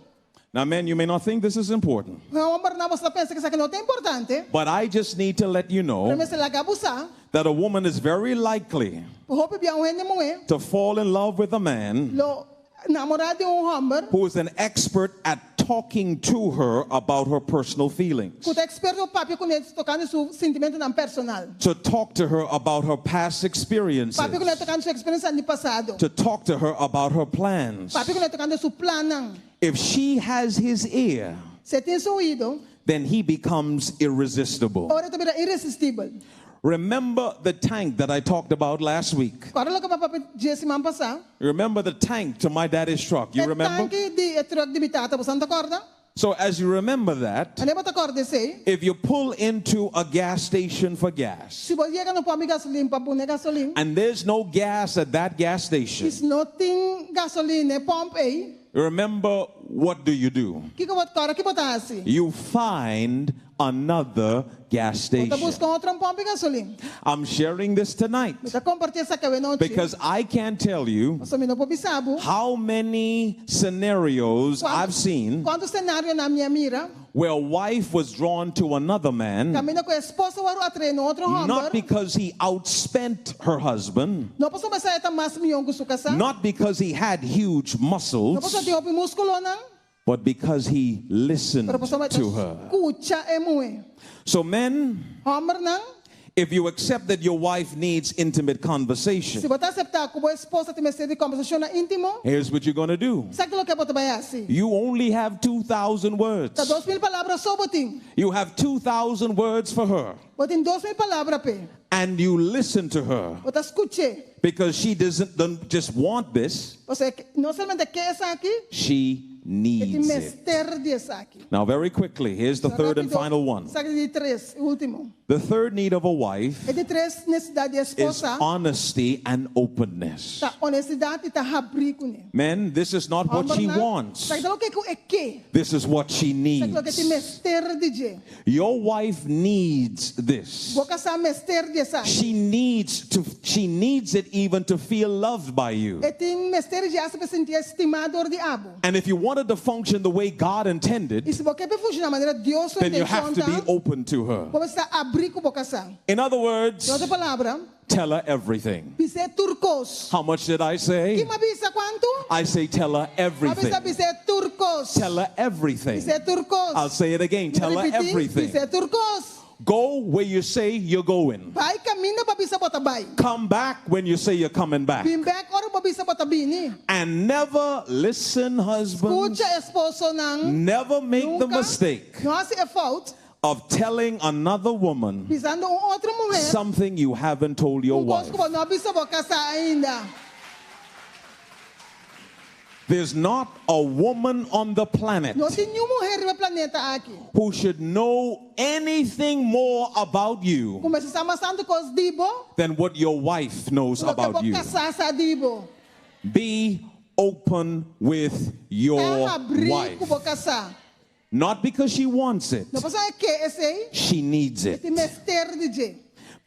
Now, men, you may not think this is important, Hòmbernan, boso ta pensa ku esaki no ta importante. but I just need to let you Pero know mi mester laga bo sa, that a woman is very likely hopi bia un hende muhé to fall in love with a man lo namorá di un hòmber who is an expert at talking to her about her personal feelings, ku ta eksperto papia kuné tokante su sentimentunan personal. to talk to her about her past experiences, Papia kuné tokante su eksperensia di pasado. to talk to her about her plans. Papia kuné tokante su plannan. If she has his ear, Si e tin su oido, then he becomes irresistible. ora e ta bira iresistibel. Remember the tank that I talked about last week. Kòrda loke m'a papia di dje siman pasá. Remember the tank to my daddy's truck. You E remember? tanki di e truck di mi tata, bo ta kòrda? So as you remember that, Manera bo ta kòrda esei. if you pull into a gas station for gas, Si bo yega na pòmp di gasolin pa pone gasolin, and there's no gas at that gas station, i si no tin gasolin na e pòmp ei, remember, what do you do? kiko bo ta, kiko bo ta hasi? You find another gas Bo ta station. buska otro pòmp di gasolin. I'm sharing this tonight Mi ta kompartí esaki awe nochi. because I can't tell you Pasobra mi no por bisa bo. how many scenarios I've seen Kuantu senarionan mi a mira? where a wife was drawn to another man Kaminda ku esposa a wòrdu atraé na otro not hòmber. because he outspent her husband, No pasobra e ta mas mihó ku su kasá. not because he had huge No muscles, pasobra e tin hopi múskulonan. but because he listened Pero pasobra to her. skucha e muhé. So, men, Hòmbernan, if you accept that your wife needs intimate conversation, si bo ta aseptá ku bo esposa tin mester di kombersashon íntimo, here's what you're going to do. sabe loke bo ta bai hasi? You only have 2,000 words. Ta 2 mil palabra so bo tin. You have 2,000 words for her, Bo tin 2 mil palabra p'e. and you listen to her Bo ta skuch'é. because she doesn't don't just want this, Pasobra e no solamente ke esaki, she E tin needs it. mester di esaki. Now, very quickly, here's the third and Rápido, final one. Esaki ta di tres, último. The third need of a wife E di tres nesesidat di is esposa honesty and openness. ta honestidat i ta habrí kuné. Men, this is not what she Hòmbernan, wants. Esaki ta loke ku e ke. This is what she Esaki ta loke e tin needs. mester di dje. Your wife needs this. Bo kasá mester di esaki. She needs it even to feel loved by you. E tin mester di dje asta pa sinti stimá dor di abo. And if you want it to function the way God I intended, si bo ke p'e funshoná manera Dios su then you have intenshon to be ta, open to her. bo mester habrí ku bo kasá. In other words, Den otro palabra, tell her everything. bis'é tur kos. How much did I say? Ki m'a bisa kuantu? I say tell her M'a everything. bisa bis'é tur kos. Tell her everything. Bis'é tur kos. I'll say it again. Tell her Ripití, everything. Bis'é tur kos. Go where you say you're going. Bai kaminda bo a bisa bo ta bai. Come back when you say you're coming back. Bin bèk ora bo bisa bo ta bini. And never listen, husbands. Skucha esposonan. Never make the Nunka. mistake No hasi e fout. of telling another woman Bisando un otro muhé. something you haven't told your Un kos wife. ku bo no a bisa bo kasá ainda. There's not a woman on the planet No tin niun muhé riba e planeta aki. who should know anything more about you Ku mester sa mas tantu kos di bo. than what your wife knows Loke about bo you. kasá sa di bo. Be open with your Ta habrí wife. ku bo kasá. Not because she wants it, No pasobra e ke esei. she needs it. E tin mester di dje.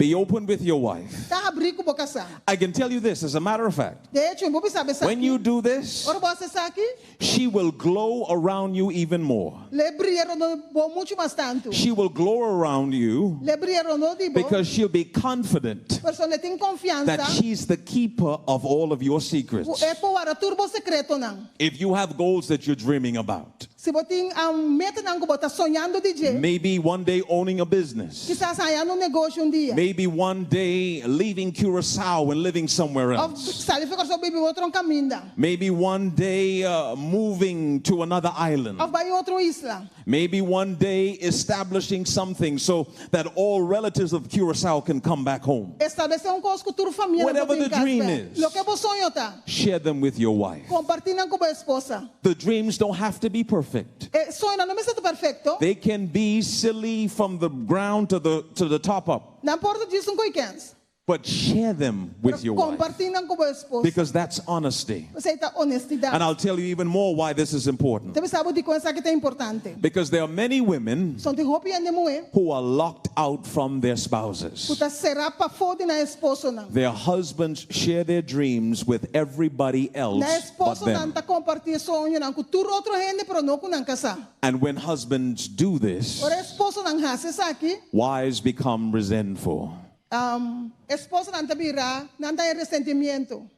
Be open with your wife. Ta habrí ku bo kasá. I can tell you this, as a matter of fact, De echo, mi por bisa bo esaki. when you do this, Ora bo hasi esaki. she will glow around you even more. Lo e bria rondó di bo muchu mas tantu. She will glow around you Lo e bria rondó di bo. because she'll be confident Pasobra e tin konfiansa. that she's the keeper of all of your secrets. E por warda tur bo sekretonan. If you have goals that you're dreaming about, Si bo tin un metanan ku bo ta soñando di dje. maybe one day owning a business, Kisas haña un negoshi un dia. maybe one day leaving Curacao and living somewhere Òf else, sali for di Kòrsou biba otro kaminda. maybe one day moving to another island, Òf bai otro isla. maybe one day establishing something so that all relatives of Curacao can come back home. Establesé un kos ku tur famia Whatever the dream is. Loke bo soño ta. Share them with your wife. Kompartí nan ku bo esposa. The dreams don't have to be perfect. E soñonan no mester ta perfekto. They can be silly from the ground to the top up, Nan por ta djis un ko'i kèns. but share them with your wife Kompartí nan ku bo esposa. because that's honesty. Esei ta honestidat. And I'll tell you even more why this is important. Mi ta bisa bo dikon esaki ta importante. Because there are many women Pasobra tin hopi hende muhé. who are locked out from their spouses. Ku ta será pafó di nan esposonan. Their husbands share their dreams with everybody Nan else but esposonan them. ta kompartí soñonan ku tur otro hende, pero no ku nan kasá. And when husbands do this, Ora esposonan hasi esaki, wives become resentful. esposonan ta bira, nan ta resentimentu.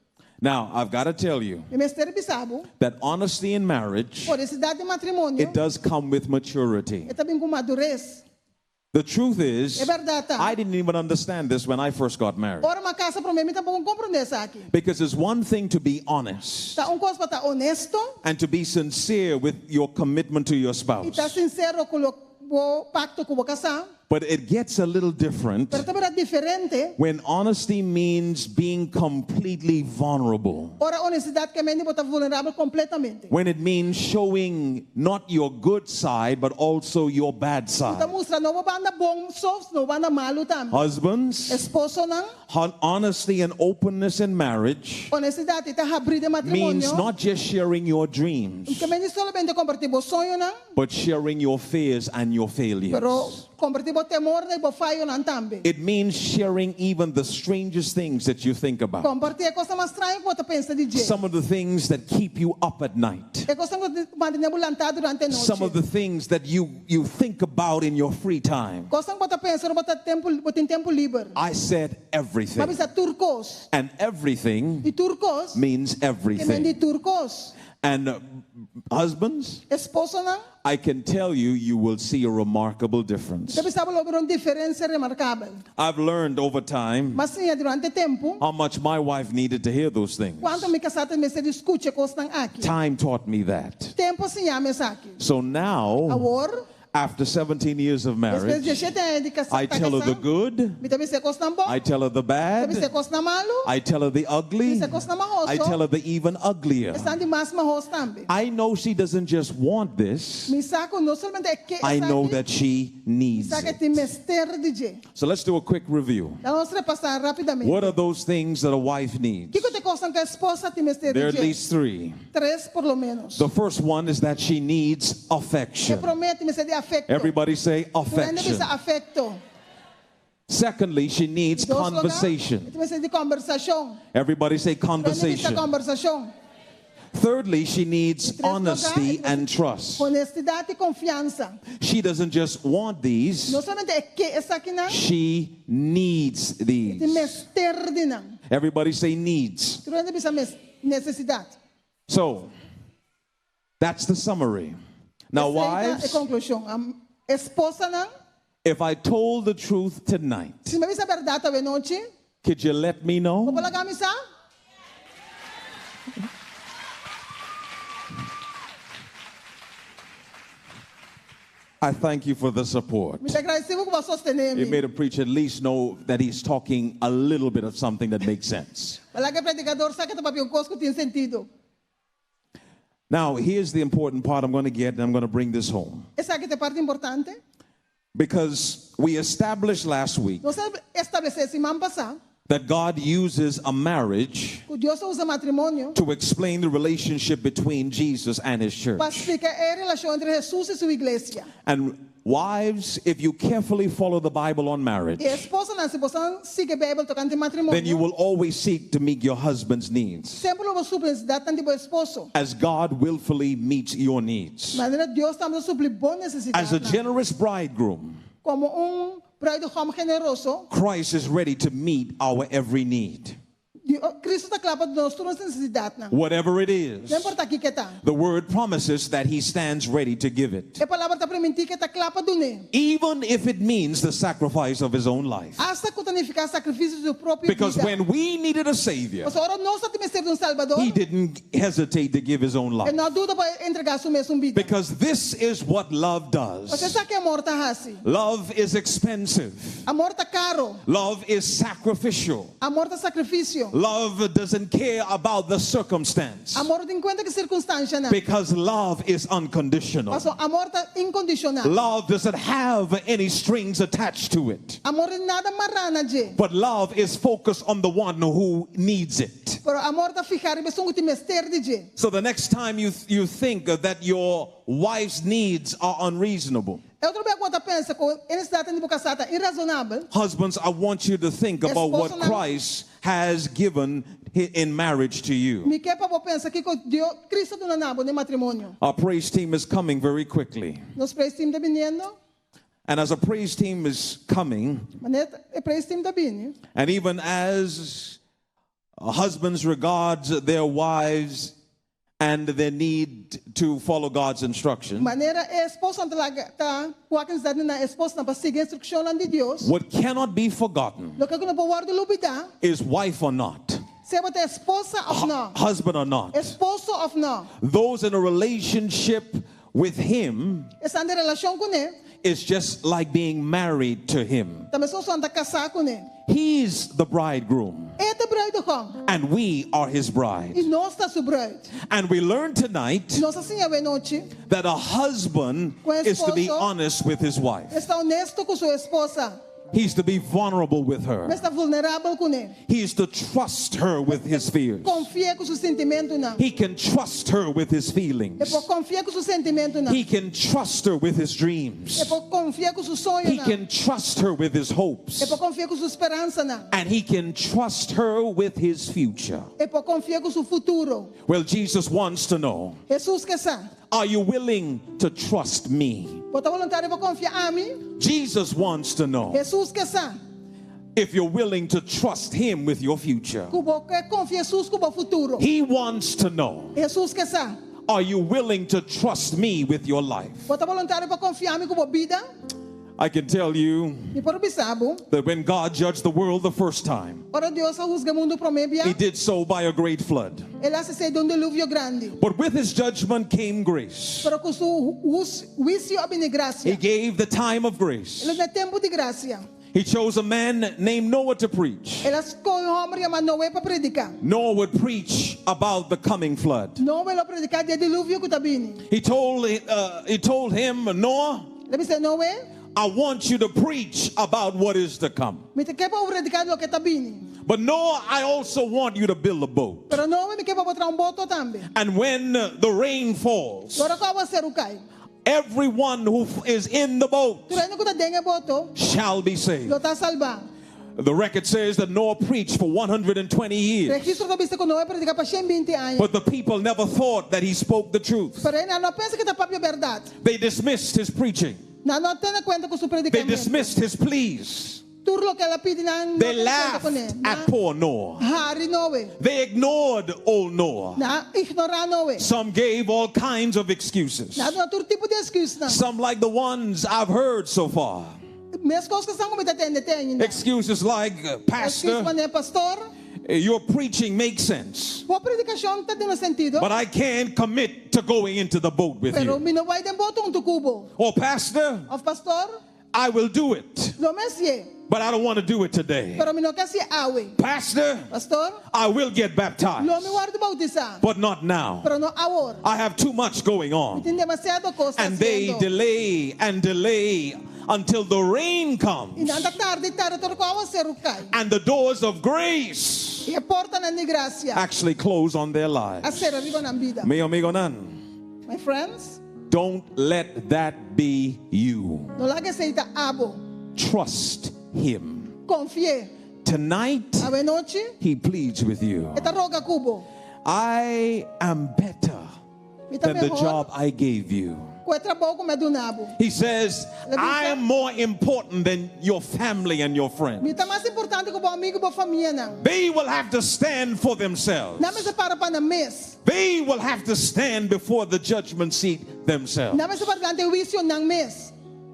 Now, I've got to tell you Mi mester bisa bo, that honesty in marriage, honestidat den matrimonio, it does come with maturity. e ta bin ku madures. The truth is, E bèrdat ta. I didn't even understand this when I first got married. Ora m'a kasa promé, mi tampoko a komprondé esaki. Because it's one thing to be honest Ta un kos pa ta honesto and to be sincere with your commitment to your i ta spouse. sinsero ku bo pakto ku bo kasá, But it gets a little different pero ta bira diferente. when honesty means being completely vulnerable. Ora honestidat ke men bo ta vulnerabel kompletamente. When it means showing not your good side, but also your bad Ta side. mustra no bo banda bon so, no banda malu tambe. Husbands, Esposonan, honesty and openness in marriage honestidat i ta habrí den means matrimonio. not just sharing your dreams, Ke men solamente kompartí bo soñonan, but sharing your fears and your failures. pero kompartí bo temornan i bo fayonan tambe. It means sharing even the strangest things that you think about. Kompartí e kosnan mas straño ku bo ta pensa di dje. Some of the things that keep you up at night. E kosnan ku ta mantené bo lantá durante Some of anochi. the things that you think about in your free time. Kosnan ku bo ta pensa ora bo ta tempu, bo tin tempu liber. I said everything. M'a bisa tur kos. And everything I tur kos, means ke men everything. di tur kos. And husbands, Esposonan, I can tell you, you will see a remarkable difference. Mi ta bisa bo lo mira un diferensia remarkabel. I've learned over time M'a siña durante tempu, how much my wife needed to hear those things. kuantu mi kasá mester di skucha e kosnan aki. Time taught me that. Tempu a siña mi esaki. So now, Awor, After 17 years of Despues di marriage, 17 aña di kasá, I tell her the good, mi ta bis'é kosnan bon, I tell her the mi ta bis'é bad, kosnan malu, I tell her the ugly, Bis'é kosnan mahos. I tell her the even uglier. Esnan di mas mahos tambe. I know she doesn't just want this, Mi sa ku no solamente e ke I know esaki, that she mi needs sa ku e it. tin mester di dje. So let's do a quick review. Laga nos repasá rápidamente. What are those things that a wife needs? Kiko ta e kosnan ku esposa tin mester There are di at dje? least three. Tres por lo ménos. The first one is that she needs E affection. promé tin mester di afekto. Everybody say Tur hende affection. bisa afekto. Secondly, she needs Dos lugá, conversation. e tin mester di kombersashon. Everybody say Tur hende bisa conversation. kombersashon. Thirdly, she needs Tres lugá, honesty e tin and mester trust. Honestidat i konfiansa. She doesn't just want these, No solamente e ke esakinan, she needs tin these. mester di nan. Everybody say needs. Tur hende bisa nesesidat. So, that's the summary. Now, Esei ta e wives, konklushon. Esposanan, if I told the truth tonight, si mi bisa bèrdat awe nochi, could you let me know? bo por laga mi sa? I thank you for the support. Mi ta gradisí bo ku bo a sostené It mi. made a preacher at least know that he's talking a little bit of something that makes sense. B'a laga e predikadó sa ku e ta papia un kos ku tin sentido. Now, here's the important part I'm going to get, and I'm going to bring this home. Esaki ta e parti importante. Because we established last week Nos a establesé siman pasá that God uses a marriage ku Dios ta usa matrimonio to explain the relationship between Jesus and his pa church. splika e relashon entre Hesus i su iglesia. And wives, if you carefully follow the Bible on marriage, I esposanan, si boso sigui Beibel tokante then you matrimonio, will always seek to meet your husband's needs semper lo bo supli nesesidatnan di bo esposo. as God willfully meets your needs. Manera Dios tambe ta supli bo As a nesesidatnan. generous bridegroom, Komo un brùidehòm generoso, Christ is ready to meet our every need. Kristu ta kla pa duna nos tur nos nesesidatnan. Whatever it is, No importá kiko e ta. the word promises that he stands ready to give it, E palabra ta primintí ku e ta kla pa dun'é. even if it means the sacrifice of his own life. Asta ku ta nifiká sakrifisio di su propio Because bida. when we needed a savior, Pasobra ora nos tabatin mester di un Salbador, he didn't hesitate to give his own e life. no a duda pa entregá su mes bida. Because this is what love Pasobra does. esaki amor ta hasi. Love is expensive. Amor ta karu. Love is sacrificial. Amor ta sakrifisio. Love doesn't care about the circumstance. Amor no tin kuenta ku sirkunstansianan. Because love is unconditional. Pasobra amor ta inkondishonal. Love doesn't have any strings attached to it. Amor no tin nada mará na dje. But love is focused on the one who needs it. Pero amor ta fihá riba esun ku tin mester di dje. So the next time you think that your wife's needs are unreasonable, E otro bes ku bo pensa ku e nesesidatnan di bo kasá ta irasonabel. husbands, I want you to think about what Esposonan. Christ has given in marriage to you. Mi ke pa bo pensa kiko Dios, Kristu a duna na bo den matrimonio. Our praise team is coming very quickly. Nos praise team ta bini. And as a praise team is coming, Manera e praise team ta bini. and even as husbands regards their wives and their need to follow God's instruction, Manera e esposonan ta wak nesesidat di nan esposanan pa sigui instrukshonnan di Dios. what cannot be forgotten Loke no por wòrdu lubidá, is wife or not, sea bo ta esposa òf no, husband or not. esposo òf no, Those in a relationship with him Esnan den relashon kuné, is just like being married to him. ta meskos ku nan ta kasá kuné. He's the bridegroom, E ta e brùidehòm and we are his bride. i nos ta su brùit. And we learned tonight Nos a siña awe nochi, that a husband Ku is to be esposo. honest with his wife. ta honesto ku su esposa, He's to be vulnerable with her. Mester ta vulnerabel kuné. He's to trust her with his fears. Konfia ku su sentimentonan. He can trust her with his E feelings. por konfia ku su sentimentonan. He can trust her with his dreams. E por konfia ku su soño He nan. can trust her with his E hopes. por konfia ku su speransanan. And he can trust her with his future. E por konfia ku su futuro. Well, Jesus wants to know, Hesus ke sa. are you willing to trust me? Bo ta voluntario pa konfia ami? Jesus wants to know Hesus ke sa. if you're willing to trust him with your future. Ku bo ke konfia Hesus ku bo futuro. He wants to know, Hesus ke sa. are you willing to trust me with your life? Bo ta voluntario pa konfia mi ku bo bida? I can tell you Mi por bisa bo, that when God judged the world the first time, ora Dios a husga mundu promé he bia, did so by a great flood. el a hasi esei den un diluvio grandi. But with his judgment came grace. Pero ku su huisio a bini He grasia. gave the time of grace. El a duna tempu di grasia. He chose a man named Noah to preach. El a skohe un hòmber yamá Noe pa prediká. Noah would preach about the coming flood. Noe lo prediká di e diluvio ku ta bini. He told, uh, he told him, Noah, El a bisa Noe, I want you to preach about what is to come. mi ta ke pa bo prediká loke ta bini. But Noah, I also want you to build a boat. Pero Noe, mi ke pa bo traha un boto tambe. And when the rain falls, Ora ku awaseru kai. everyone who is in the boat Tur hende ku ta den e boto, shall be saved. lo ta salbá. The record says that Noah preached for 120 years, Registro ta bisa ku Noe a prediká pa 120 aña. but the people never thought that he spoke the truth. Pero nan no a pensa ku e ta papia bèrdat. They dismissed his preaching. Nan no a tene kuenta ku su They predikamentu. dismissed his pleas. Tur loke el a pidi nan no They tene kuenta laughed kuné. at poor Noah. Hari Noe. They ignored old Noah. Nan a ignorá Noe. Some gave all kinds of excuses. Nan a duna tur tipo di èksküs. Some like the ones I've heard so far. Meskos ku esnan ku mi ta tende te ainda. Excuses like, Èksküs Pastor, manera pastor, your preaching makes sense, bo predikashon ta duna sentido. but I can't commit to going into the boat with Pero you. mi no por bai den boto huntu ku bo. Or, Pastor, Òf pastor, I will do it, lo mi hasié. but I don't want to do it today. Pero mi no ke hasié awe. Pastor, Pastor, I will get baptized, lo mi wòrdu boutisá. but not now. Pero no awor. I have too much going on. Tin demasiado kos And they hasiendo. delay and delay until the rain I comes nan ta tarda i tarda te ku awaseru kai. and the doors of grace I e portanan di grasia. actually close on their A lives. sera riba nan bida. Mi amigonan, My friends, don't let that be you. no laga esei ta abo. Trust him. Konfi'é. Tonight, Awe nochi, he pleads with you. e ta roga ku bo. I am better Mi ta than the mehor job I gave you. ku e trabou ku mi a duna bo. He says, El a bisa. I am more important than your family and your friends. Mi ta mas importante ku bo amigu i bo famianan. They will have to stand for themselves. Nan mester para pa nan mes. They will have to stand before the judgment seat themselves. Nan mester para dilanti huisio nan mes.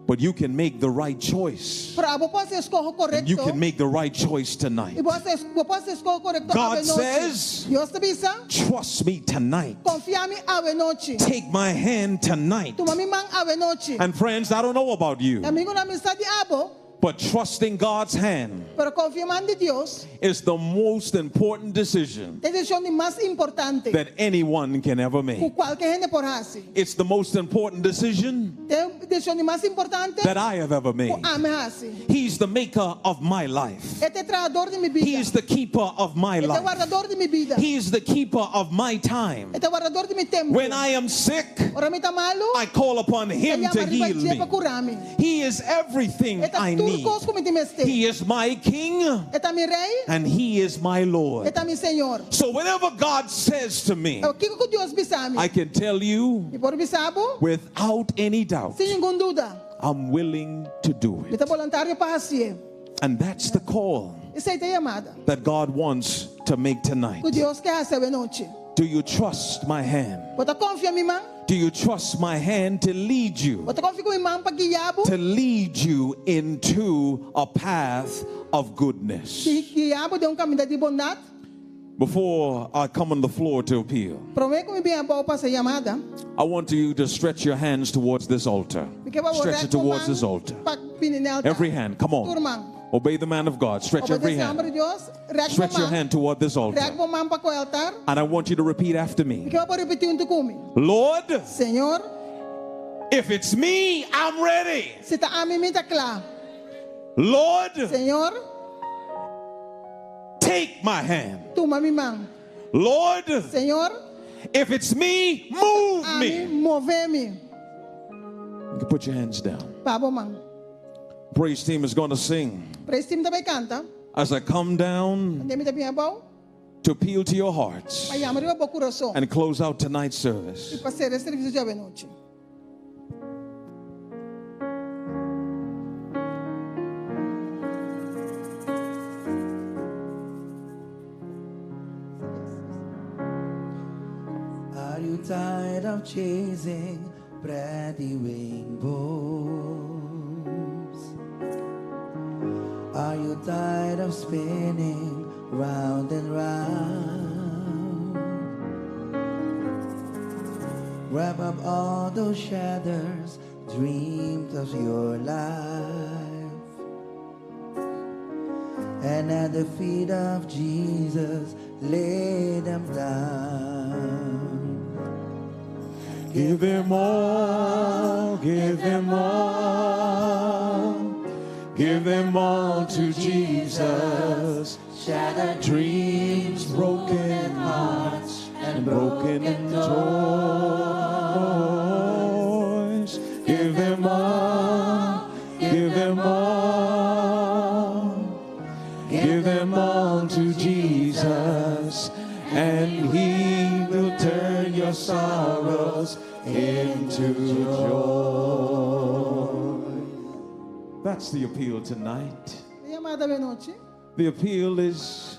But you can make the right choice. Pero abo por hasi e eskoho And you korekto. can make the right choice tonight. I bo bo por hasi e eskoho korekto God awe nochi. says- Dios ta bisa, Trust me tonight. konfia mi awe nochi. Take my hand tonight. Tuma mi man awe nochi. And friends, I don't know about you, Amigunan, mi no sa di abo, but trusting God's hand pero konfia man di Dios is the most important decision ta e desishon di mas importante that anyone can ever ku make. kualke hende por hasi. It's the most important decision Ta e desishon di mas importante that I have ever ku made. ami a hasi. He's the maker of my life. E ta e trahadó di mi bida. He is the keeper of my E ta e life. wardadó di mi bida. He is the keeper of my time. E ta e wardadó di mi tempu. When I am sick, Ora mi ta malu, I call upon e him yama to riba heal dje pa me. kura mi. He is everything E ta I tur need. kos ku mi tin mester. He is my king E ta mi rei, and he is my e Lord. ta mi Señor. So whenever God says to me, Kiko ku Dios bisa mi? I can tell you Mi por bisa bo, without any doubt, sin ningun duda. I'm willing to do Mi it. ta boluntario pa hasié. And that's the call Esei ta e yamada. that God wants to make tonight. Ku Dios ke hasi awe nochi. Do you trust my hand? Bo ta konfia mi man? Do you trust my hand to lead you? Bo ta konfia ku mi man pa guia bo? To lead you into a path of goodness. Di guia bo den un kaminda di bondat? Before I come on the floor to appeal, Promé ku mi bin abou pa hasi yamada. I want you to stretch your hands towards this altar. Mi ke pa Stretch it towards this altar. Pa bini na altar. Every hand, come Tur on. man. Obey the man of God. Stretch every Obedesé hòmber hand. di Dios. Rèk Stretch your bo man. hand toward this altar. Rèk bo man pa ku e altar. And I want you to repeat after Mi me. ke pa bo ripití huntu ku mi. Lord, Señor, if it's me, I'm ready. si ta ami mi ta kla. Lord, Señor, take my hand. tuma mi man. Lord, Señor, if it's me, move ami me. move mi. You can put your hands down. Baha bo man. Praise team is going to sing Praise team ta bai kanta. as I come down Ora mi ta bin abou. to appeal to your hearts Pa yama riba bo kurason. and close out tonight's service. I pa sera e servisio di awe nochi. Are you tired of chasing pretty rainbows? you tired of spinning round and round? Wrap up all those shatters, dreams of your life. And at the feet of Jesus, lay them down. Give them all, give them all, give them all to Jesus. Shattered dreams, broken hearts, and broken toys. Give them all, give them all, give them all to Jesus, and He will turn your sorrows into joy. That's the appeal tonight. E yamada awe nochi. The appeal is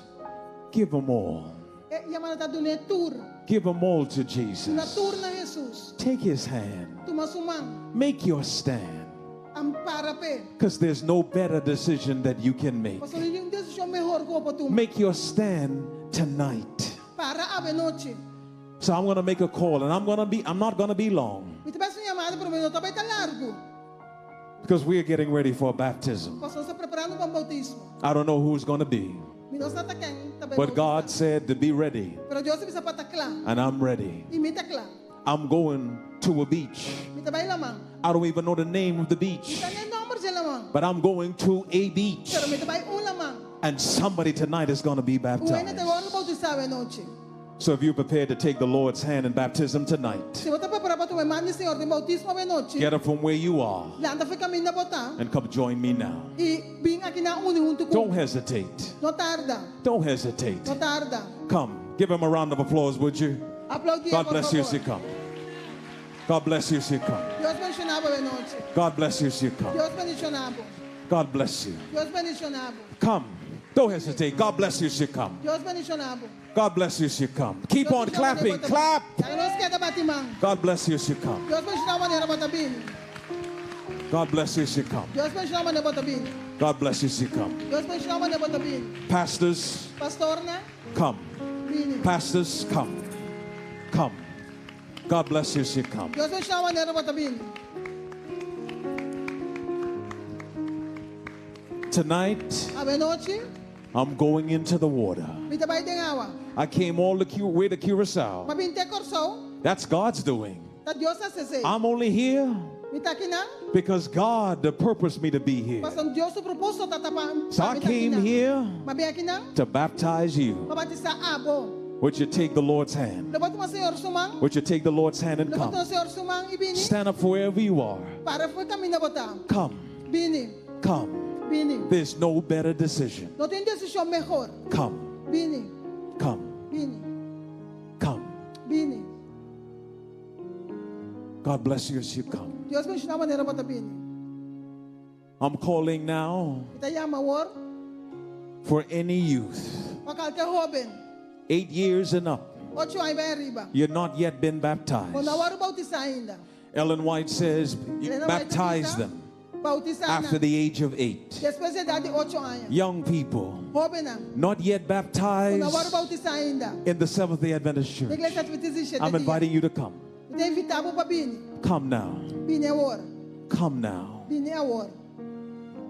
give them all. E yamada ta duna tur. Give them all to Duna Jesus. tur na Hesus. Take his hand. Tuma su man. Make your stand. Para p'e. Because there's no better decision that you can make. Pasobra no tin desishon mihó ku bo por tuma. Make your stand tonight. Para awe nochi. So I'm going to make a call and I'm going to be I'm not going to be long Mi ta bai hasi un yamada, pero mi no ta bai ta largu. because we are getting ready for a baptism. Pasobra nos ta preparando pa boutismo. I don't know who's going to be, Mi no sa ta ken ta bai but God said to be ready Pero Dios a bisa pa ta kla. and I'm ready. I mi ta kla. I'm going to a beach. Mi ta bai laman. I don't even know the name of the beach, Mi n' sa nòmber di laman. but I'm going to a beach. Pero mi ta bai un laman. And somebody tonight is going to be Un hende baptized. ta bai boutisá awe nochi. So if you're prepared to take the Lord's hand in baptism tonight, Si bo ta prepará pa tuma man di Señor den boutismo awe nochi. get up from where you are Lanta for di kaminda bo ta. and come join me now. I bin aki nan uni huntu ku. Don't hesitate. No tarda. Don't hesitate. No tarda. Come, give him a round of applause, would you? Aploudí, God por bless you as fabor. you come. God bless you as you come. Dios bendishoná bo awe nochi. God bless you as you come. Dios bendishoná bo. God bless you. Dios bendishoná bo. Come. Don't hesitate. God bless you as you come. Dios bendishoná bo. God bless you as you come. Keep on clapping. Clap. Laga nos keda bati man. God bless you as you come. Dios bendishoná manera bo ta bini. God bless you as you come. Dios bendishoná manera bo ta bini. God bless you as you come. Dios bendishoná manera bo ta bini. Pastors, Pastornan, come. bini. Pastors, come. Come. God bless you as you come. Dios bendishoná manera bo ta bini. Tonight, Awe nochi, I'm going into the water. mi ta bai den awa. I came all the way to Curacao. M'a bin te Kòrsou, That's God's doing. ta Dios a hasi. I'm only here Mi ta akinan, because God purposed me to be here. pasobra Dios su propósito ta ta pa. So I came here M'a bin akinan, to baptize you. pa batisá abo. Would you take the Lord's hand? Lo bo tuma Señor su man, Would you take the Lord's hand and lo bo tuma come? Señor su man i bini. Stand up for wherever you are. Para for di kaminda bo ta. Come, Bini, come. bini. There's no better decision. No tin desishon mihó. Come, Bini, come, bini, come. bini. God bless you as you come. Dios bendishoná manera bo ta bini. I'm calling now Mi ta yama awor, for any youth, pa kualke hóben, 8 years and up. 8 aña bai ariba. You've not yet been baptized. Bo no a wòrdu boutisá ainda. Ellen White says, you Elena White baptize them Boutisá after the age of 8. Despues di edat di 8 aña. Young people, Hóbennan. not yet Bo no a baptized wòrdu boutisá ainda. in the Seventh day Adventist Church. Iglesia Adventista I'm inviting you to come. Mi ta invitá bo pa bini. Come now. Bini awor. Come now. Bini awor.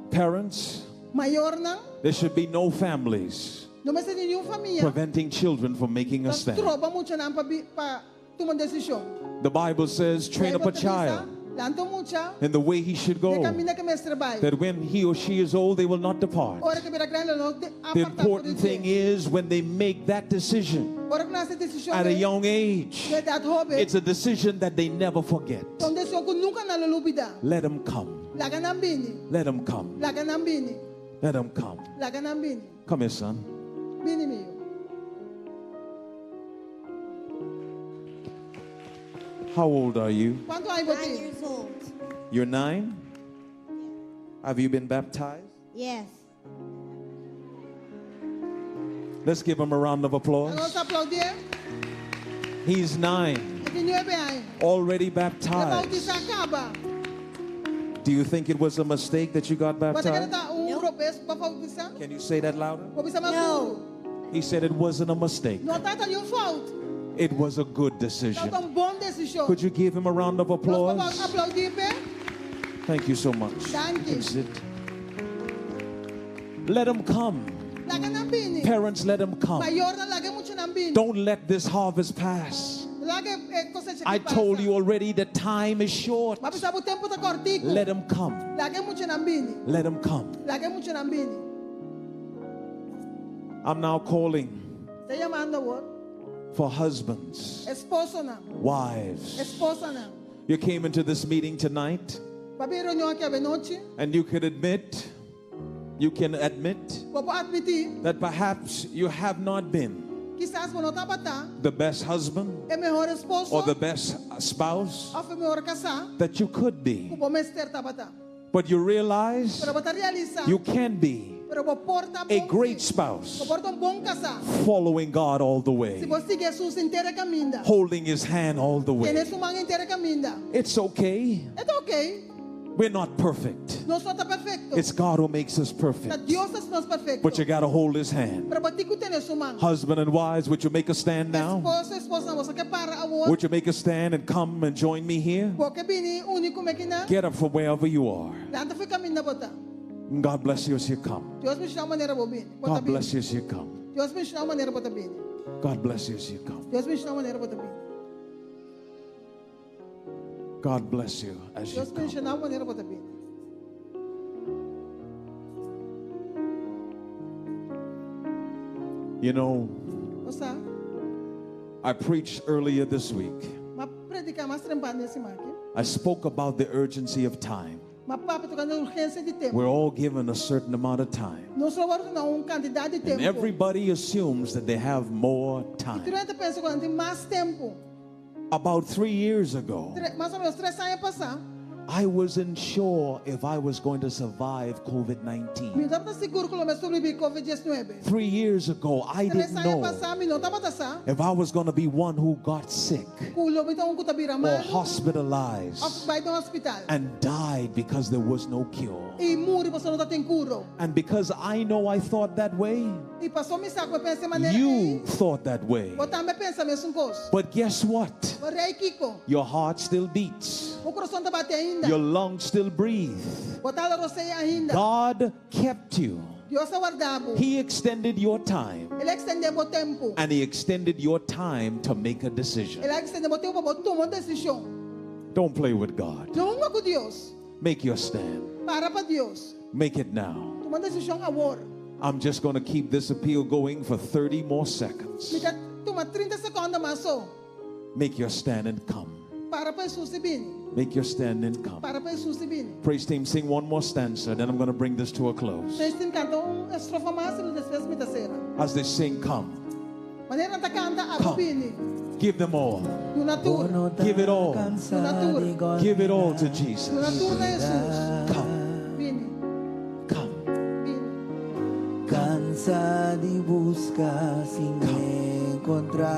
Parents, Mayornan, there should be no families no mester tin ningun famia. preventing children from making a stand. Stroba muchanan pa pa tuma desishon. The Bible says, train up a child Lanta mucha. in the way he should Den go, kaminda ku e mester bai. that when he or she is old, they will not depart. Ora ku e bira grandi, no The important thing is when they make that decision Ora ku nan hasi e desishon at a young age, na edat hóben. it's a decision that they never forget. Ta un desishon ku nunka nan lo lubidá. Let them come. Laga nan bini. Let them come. Laga nan bini. Let them come. Laga nan bini. Come here, son. Bini mi yu. How old are you? Kuantu aña bo tin? 9 years old. You're 9? Have you been baptized? Yes. Let's give him a round of applause. Nos aploudí. He's 9, E tin 9 aña. already El a baptized. boutisá kaba. Do you think it was a mistake that you got Bo ta kere baptized? ta un robes pa boutisá? Can you say that louder? Bo por bisa mas No. duru. He said it wasn't a mistake. No tabata un fout. It was a good decision. Tabata un bon desishon. Could you give him a round of Nos por applause? aploudí p'e? Thank you so much. Thank you. You can sit. Let them come. Laga nan bini. Parents, let them come. Mayornan, laga e muchanan bini. Don't let this harvest pass. Laga e kosecha I told you already the time is short. M'a bisa bo tempu ta kòrtiku. Let them come. Laga e muchanan bini. Let them come. Laga e muchanan bini. I'm now calling Ta yamando awor. for husbands, Esposonan. wives. Esposanan. You came into this meeting tonight Bo a bin e reunion aki anochi. and you could admit, you can admit Bo por atmití. that perhaps you have not been Kisas bo no tabata. the best husband E mihó esposo. or the best spouse Òf e mihó kasá. that you could be. Ku bo mester tabata. But you realize Pero bo ta realisá. you can be Pero bo por ta a bon. great spouse Bo por ta un bon kasá. following God all the Si way, bo sigui Hesus henter kaminda. holding his hand all the Tene way. su man henter kaminda. It's okay. E ta ok. We're not perfect. Nos no ta perfekto. It's God who makes us Ta perfect. Dios ta hasi nos perfekto. But you got to hold his hand. Pero bo tin ku tene su man. Husband and wives, would you make a stand now? Esposo, esposa, boso ke para awor. Would you make a stand and come and join me here? Bo ke bini uni ku mi akinan. Get up from wherever you are. Lanta for di kaminda bo ta. And God bless you as you come. Dios bendishoná manera bo bini. Bo ta God bini. bless you as you come. Dios bendishoná manera bo ta bini. God bless you as you come. Dios bendishoná manera bo ta bini. God bless you as you Dios come. bendishoná manera bo ta bini. You know, Bo sa, I preached earlier this week. m'a prediká mas trempan e siman aki. I spoke about the urgency of time. M'a papia tokante urgensia di tempu. We're all given a certain amount of time. Nos tur a wòrdu duná un kantidat di And tempu. everybody assumes that they have more I time. tur hende ta pensa ku nan tin mas tempu. About 3 years ago, Mas o ménos 3 aña pasá. I wasn't sure if I was going to survive COVID Mi 19. no tabata sigur ku lo mi a sobrebibí COVID-19. 3 years ago, I 3 didn't aña know pasá, mi no tabata sa. if I was going to be one who got sick Ku lo mi ta un ku ta bira or malu. hospitalized Òf bai den hospital. and died because there was no cure. I muri pasobra no tabatin kura. And because I know I thought that way, I pasobra mi sa ku mi a pensa e manera you ei. thought that way. Bo tambe a pensa mesun kos. But guess what? Pero kiko. Your heart still beats, Bo kurason ta bati ainda. your lungs still breathe. Bo ta hala rosea ainda. God kept you. Dios a warda bo. He extended your time, El a ekstendé bo tempu. and He extended your time to make a decision. El a ekstendé bo tempu pa tuma un desishon. Don't play with God. No hunga ku Dios. Make your stand. Para pa Dios. Make it now. Tuma un desishon awor. I'm just going to keep this appeal going for 30 more seconds. Mi ta tuma 30 sekònde mas so. Make your stand and come. Para pa Hesus i bini. Make your stand and come. Para pa Hesus i bini. Praise team, sing one more stanza, then I'm going to bring this to a close. Praise team kanta un estrofa mas i despues mi ta sera. As they sing, come. Manera nan ta kanta abo Come. bini. Give them all. Duna tur. Give it all. Duna tur. Give it all to Jesus. Duna tur na Hesus. Come. Bini. Come. Bini. Kansa di buska sin enkontrá.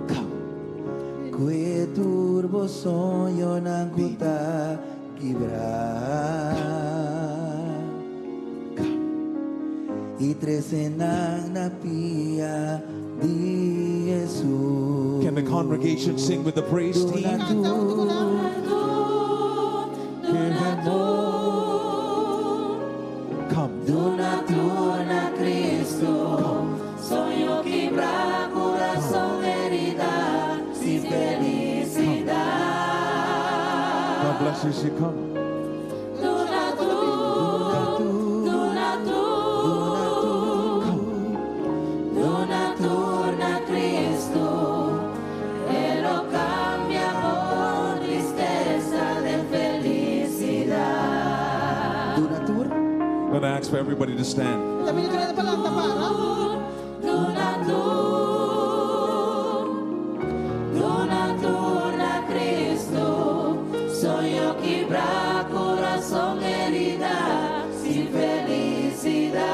Come. Kue tur bo soñonan ku ta kibrá. I trese nan na pia di Hesus. Can the congregation sing with the praise team? Kanta huntu ku nan. Give him all. Come. Duna tur na Kristu, Soño kibrá, kurason heridá, sin felisidat. God bless you as you come. Duna tur, duna tur, duna tur na Kristu, E lo kambia bo tristesa den felisidat. Duna tur. I'm going to ask for everybody to stand. Ta pidi tur pa lanta para. Duna tur, duna tur na Kristu, Soño kibrá, kurason heridá, sin felisidat.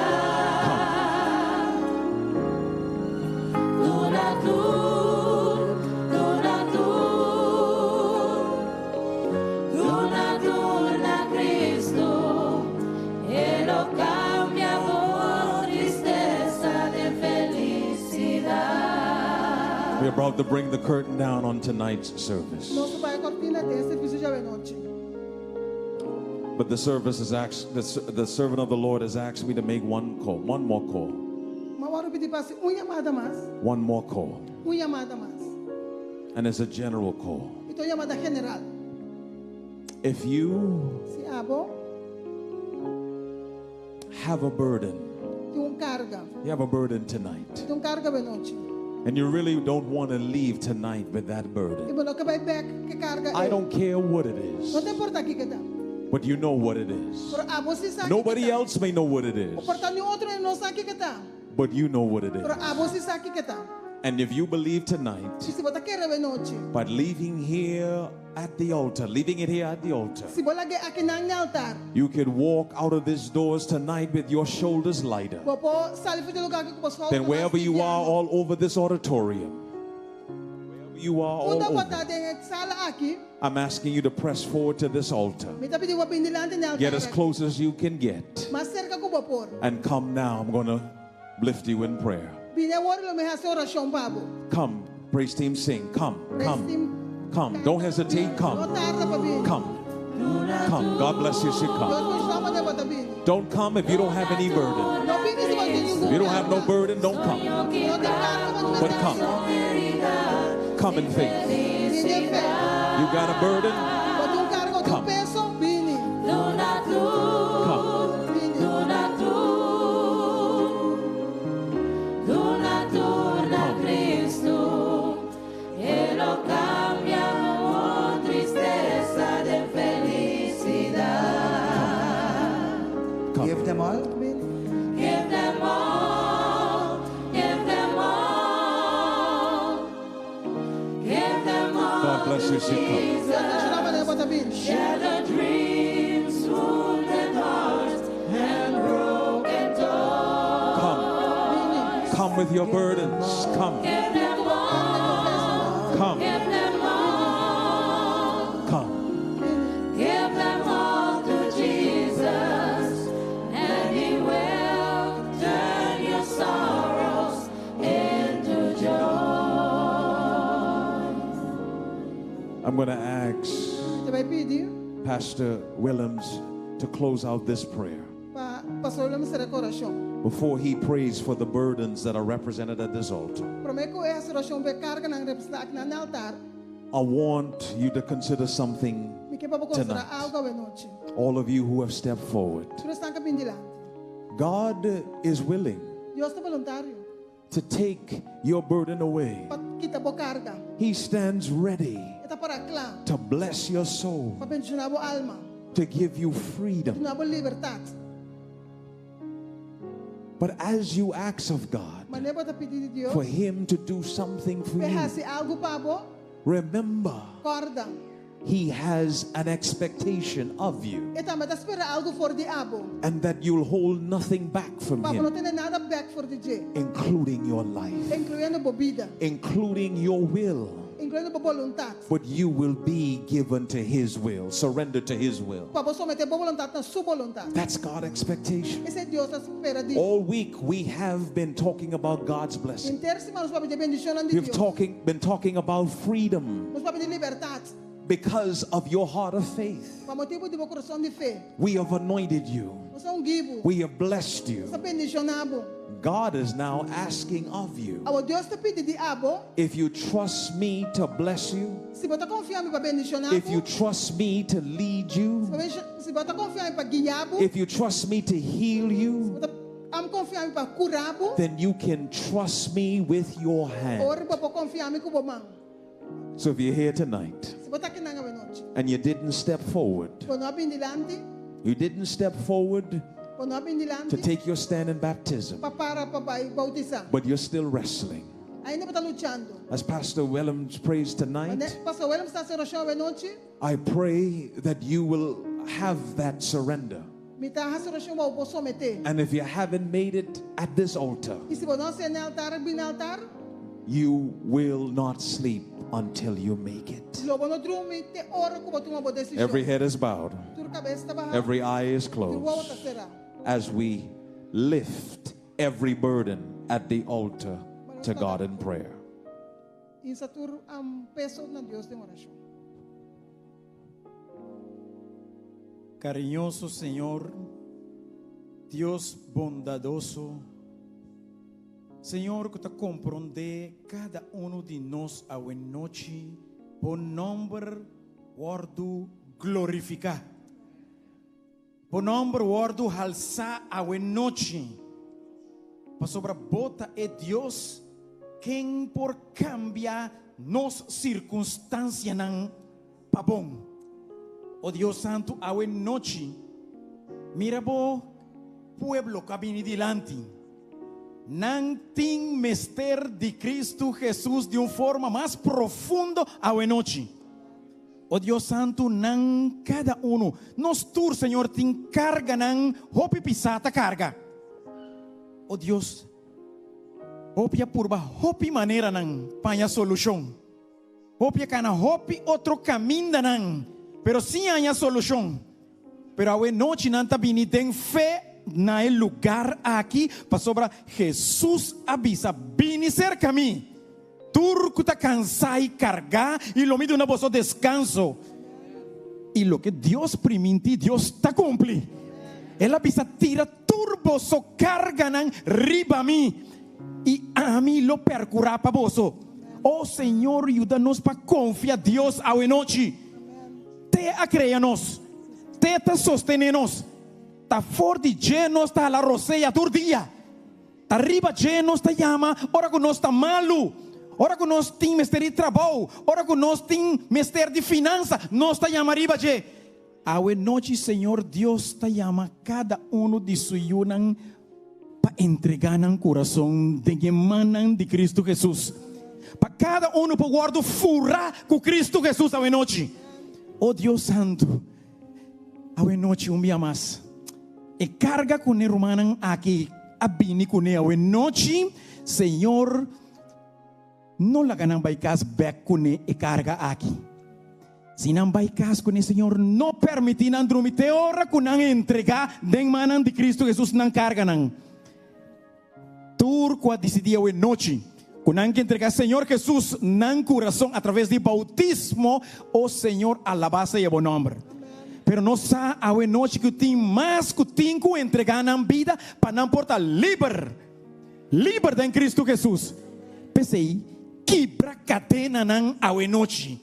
Duna tur, duna tur, duna tur na Kristu. about to bring the curtain down on tonight's service. Nos ta baha kortina di e servisio di awe nochi. But the service has asked, the servant of the Lord has asked me to make one call, one more call, Mi a wòrdu pidí pa hasi un yamada mas, one more call. Un yamada mas. And it's a general call. I ta un yamada general. If you Si abo have a burden, tin un karga, you have a burden tonight, tin un karga awe nochi. And you really don't want to leave tonight with that I burden. bo no ke bai bèk ku e karga I ei. don't care what it is, No ta importá kiko e ta. But you know what it is. Pero abo si sa kiko Nobody ta. else may know what it is, Por ta niun otro no sa kiko e ta. But you know what it Pero is. abo si sa kiko e ta. And if you believe tonight, I si bo ta kere awe nochi, by leaving here at the altar, leaving it here at the altar, si bo lag'é akinan na altar, you could walk out of these doors tonight with your shoulders lighter bo por sali for di e lugá aki ku bo skouder than wherever you are all over this auditorium. Wherever you are all Unda over. bo ta den e sala aki, I'm asking you to press forward to this altar. mi ta pidi bo bin dilanti na altar. Get as close as you can get. Mas serka ku bo por. And come now. I'm going to lift you in prayer. Bini awor lo mi hasi orashon pa bo. Come, praise team, sing. Come, Praise come, team. Come. Don't hesitate. No Come, tarda pa bini. Come, come. God bless you as you come. Dios bendishoná bo ora bo ta bini. Don't come if you don't have any burden. No bini si bo no tin ningun If you don't have no karga. burden, don't come. No tin karga, bo no But mester come. Come in faith. Bini den fe. You got a burden? Bo tin un karga, tin un Come. peso, bini. Come. Bini. Come. Cristo, e lo cambia como tristeza de felicidad. Come. Give them all. Bini. Give them all, give them all, give them all. God bless you as you come. Dios bendishoná bo ora bo ta bini. Shattered dreams, wounded hearts, and broken toys. Come. Bini. Come with your burdens. Come. Give them all, Come. Give them all. Come. Give them all to Jesus, and He will turn your sorrows into joy. I'm going to ask Mi ta bai pidi Pastor Willems to close out this prayer pa Pastor William sera ku orashon. Before he prays for the burdens that are represented at this altar. Promé ku e hasi orashon pa e karganan representá aki na altar, I want you to consider something mi ke pa bo konsiderá tonight. algu awe nochi. All of you who have stepped forward. Tur esnan ku a bin dilanti. God is willing Dios ta boluntario to take your burden away. pa kita bo karga. He stands ready E ta pará kla to bless your soul, pa bendishoná bo alma, to give you freedom. duna bo libertat. But as you ask of God Manera bo ta pidi di Dios, for Him to do something for pa you, hasi algu pa bo, remember kòrda. He has an expectation of you E tambe ta spera algu for di abo. and that you'll hold nothing back from Pa bo no Him, tene nada bèk for di dje, including your life, inkluyendo bo bida, including your will. inkluyendo bo boluntat. But you will be given to His will, surrender to His will. Pa bo someté bo boluntat na su boluntat. That's God's expectation. Esei Dios ta spera di. All week we have been talking about God's blessing. Henter siman nos a papia di bendishonnan di We've Dios. been talking about freedom Nos a papia di libertat. because of your heart of faith. Pa motibu di bo kurason di fe. We have anointed you. Nos a ungi bo. We have blessed you. Nos a bendishoná bo. God is now asking of you, Awor Dios ta pidi di abo, if you trust me to bless you, si bo ta konfia mi pa bendishoná if you bo, trust me to lead you, si bo ta konfia mi pa guia bo, if you trust me to heal you, si bo ta konfia mi pa kura bo, then you can trust me with your hand. ora bo por konfia mi ku bo man. So if you're here tonight Si bo ta akinan awe nochi, and you didn't step forward, bo no a bin dilanti, you didn't step forward bo no a bin to dilanti, take your stand in baptism, pa para pa bai boutisá. but you're still wrestling. Ainda bo ta luchando. As Pastor Willems prays tonight, Pastor Willems ta hasi orashon awe nochi, I pray that you will have that surrender. mi ta hasi orashon pa bo someté. And if you haven't made it at this altar, I si bo no a hasié na altar, bin na altar, you will not sleep until you make it. lo bo no drumi te ora ku bo tuma bo desishon. Every head is bowed, Tur kabes ta bahá, every eye is tur wowo ta closed será. As we lift every burden at the altar to God in prayer. Hisa tur um, peso na Dios den orashon. Cariñoso Señor, Dios bondadoso, Señor ku ta komprondé kada unu di nos awe nochi, bo nòmber wòrdu glorifiká. Bo nòmber wòrdu halsá awe nochi, pasobra bo ta e Dios ken por kambia nos sirkunstansianan pa bon. O Dios Santu, awe nochi mira bo pueblo ku a bini dilanti. Nan tin mester di Kristu Hesus di un forma mas profundo awe nochi. O Dios Santu, nan kada unu, nos tur, Señor, tin karganan hopi pisá ta karga. O Dios, hopi a purba hopi maneranan pa haña solushon. Hopi a kana hopi otro kamindanan, pero sin haña solushon. Pero awe nochi nan ta bini den fe na e lugar aki, pasobra Hesus a bisa, Bini serka mi, tur ku ta kansá i kargá, i lo mi duna boso deskanso. I loke Dios primintí, Dios ta kumpli. El a bisa, Tira tur boso karganan riba mi, i ami lo perkurá pa boso. O Señor, yuda nos pa konfia Dios awe nochi. Te a krea nos. Te ta sostené nos. Ta for di dje nos ta hala rosea tur dia. Ta riba dje nos ta yama ora ku nos ta malu, ora ku nos tin mester di trabou, ora ku nos tin mester di finansa, nos ta yama riba dje. Awe nochi Señor Dios ta yama kada unu di su yunan pa entregá nan kurason den e mannan di Kristu Hesus. Pa kada unu por wòrdu furá ku Kristu Hesus awe nochi. O Dios Santu, awe nochi un bia mas, e karga ku ne rumannan aki a bini kuné awe nochi, Señor, No laga nan bai kas bèk kuné e karga aki. Si nan bai kas kuné, Señor, no permití nan drumi te ora ku nan entregá den mannan di Kristu Hesus nan karganan. Tur ku a disidí awe nochi ku nan ke entregá Señor Hesus nan kurason atraves di boutismo, o Señor, alabá sea bo nòmber. Pero nos sa awe nochi ku tin mas ku tin ku entregá nan bida pa nan por ta liber. Liber den Cristo Jesus. P'esei, kibra kadenanan awe nochi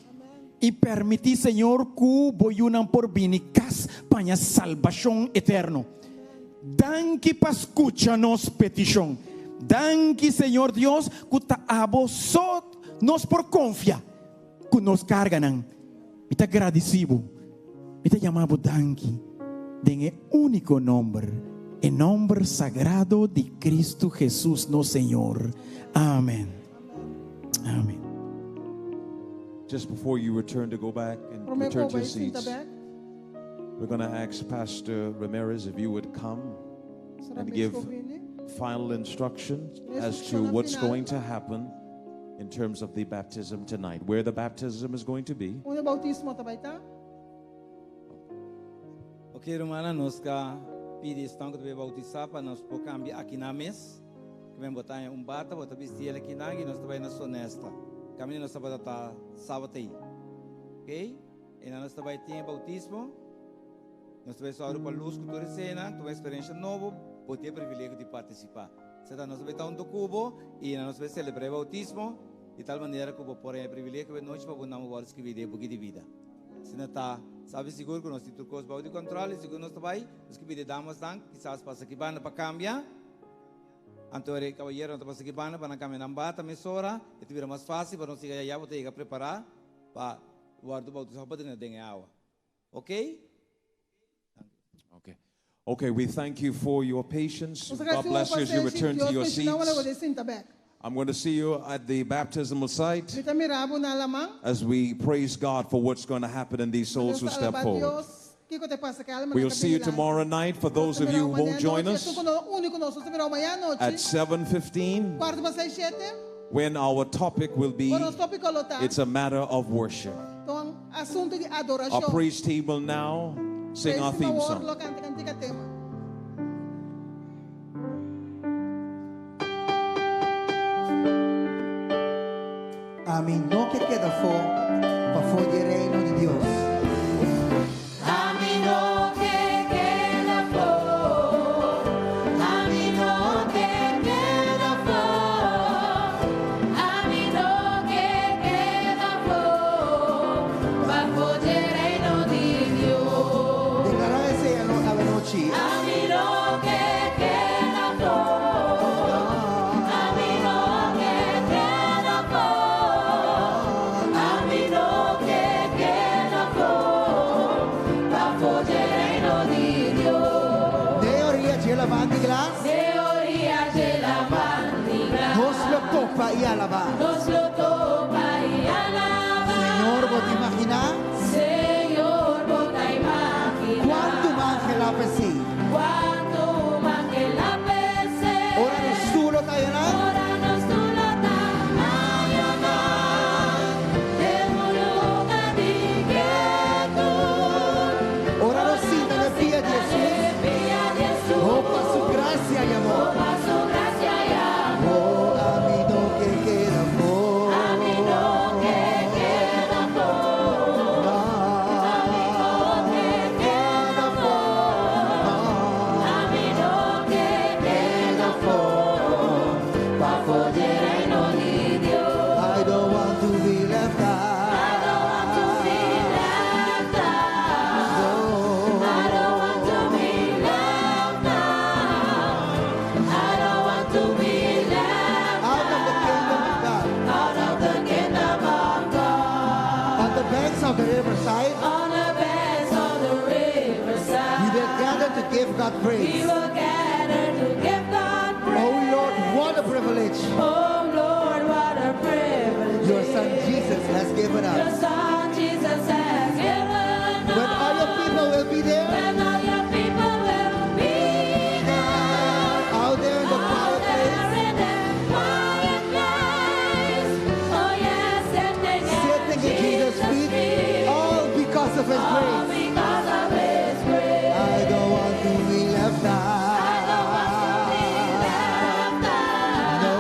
i permití Señor ku bo yunan por bini kas pa haña salbashon eterno. Danki pa skucha nos petishon. Danki, Señor Dios, ku ta abo so nos por konfia ku nos karganan. Mi ta gradisí bo. Mi ta yama bo danki den e úniko nòmber, e nòmber sagrado di Kristu Hesus nos Señor. Amèn. Amèn. Just before you return to go back and Promé return ku to your bai sinta seats, bèk, we're going to ask Pastor Ramirez if you would come Pastor and Ramirez give por bini. final instructions as to Instrukshonnan what's final. going to happen in terms of the baptism tonight, where the baptism is going to be. Unda boutismo ta bai ta? Ok, rumannan, nos ka pidi esnan ku ta bai boutisá pa nos por kambia akinan mes. Ku men bo ta haña un bata, bo ta bisti el akinan i nos ta bai na Sonesta. Kaminda nos tabata ta sabat ei. Ok? Einan nos ta bai tin e boutismo. Nos ta bai sòru pa lus ku tur eseinan, tuma eksperensha nobo, bo tin e privilegio di partisipá. Seta nos bai ta hunto ku bo i nos bai selebrá e boutismo di tal manera ku bo por haña e privilegio e nochi pa bo nòmber wòrdu skibí den e buki di bida. Asina ta, sabi sigur ku nos tin tur kos bou di kòntròl i sigur nos ta bai, nos ke pidi e damasnan kisas pasa aki banda pa kambia. Anto e kabayeronan ta pasa aki banda pa nan kambia nan bata mesora, e ta bira mas fásil pa nos yega yaya bo ta yega prepará pa wòrdu boutisá pa drenta den e awa. Oké? Okay. Okay, we thank you for your patience. Nos ta God gradisí bo bless you as you pasenshi. return to Dios your benshoná bo ora bo seats. ta sinta bèk. I'm going to see you at the baptismal site Mi ta mira bo na laman. as we praise God for what's going to happen in these souls Nos who ta step alabá forward. Dios. Kiko ta pasa ku e almanan We'll ta see bini you dilanti. tomorrow night for Nos those ta of mira you bo who won't mañana join nochi. us Esun ku no uni ku nos, nos ta mira bo mañana at nochi. 7:15 Kuarto pa seis shete. when our topic will be Ora nos tópiko lo ta. It's a matter of worship. Ta un asuntu di Our adorashon. praise team will now sing our Praise team theme awor song. lo kanta kantika tema. Ami. dje laman di glas. N'e oriya dje laman di glas. Nos lo topa i alabá. Nos lo topa i alabá. Señor, bo ta imaginá? Señor, bo ta imaginá. Kuantu mangel a pesei. Kuantu mangel a pesei. Ora nos tur lo ta ayanan. Ora nos tur lo ta ayanan. Den un lugá di kietut. Ora nos sinta na pia di Jesus. Oh, pa su grasia i amor. Oh, pa su grasia i amor. Oh, ami no ke keda afó. Ami no ke keda afó. Ami no ke keda afó. Ami no ke keda afó. Pafó di reino di Dios. I don't want to be left out. I don't want to be left out. No. I don't want to be left out. I don't want to be left Out of the kingdom of God. out of the kingdom of God. On the banks of the riverside, On the banks of the riverside, we will gather to give God we praise. will gather to give God praise. Oh Lord, what a privilege Oh Lord, what a privilege. your son Jesus has given Your us. son Jesus has given us. When all your people will be there, When all your people will be there. out there in the Out quiet there place, in the quiet place. Oh yes, sitting at sitting at Jesus' feet, all because of his All grace. because of His grace. I don't want to be left I don't want to be out. left out. No.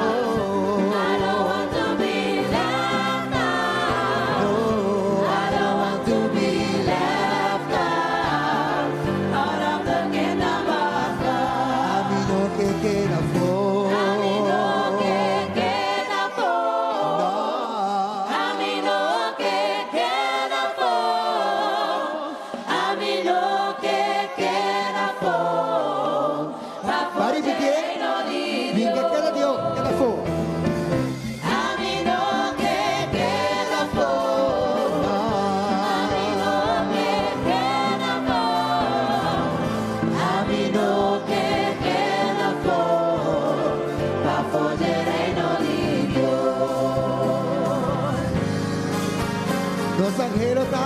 I don't want to be left out. No. I don't want to be left out. Out of the kingdom of God. Ami no ke keda afó. Ami no ke keda afó. No. Ami no ke keda afó. Ami no ke keda afó. Pafó Ba ripití. reino di Mi n' ke keda Dios, keda afó. Ami no ke keda afó. Ami no ke keda afó. Ami no ke keda afó. Pafó di reino di Dios. Nos angel ta.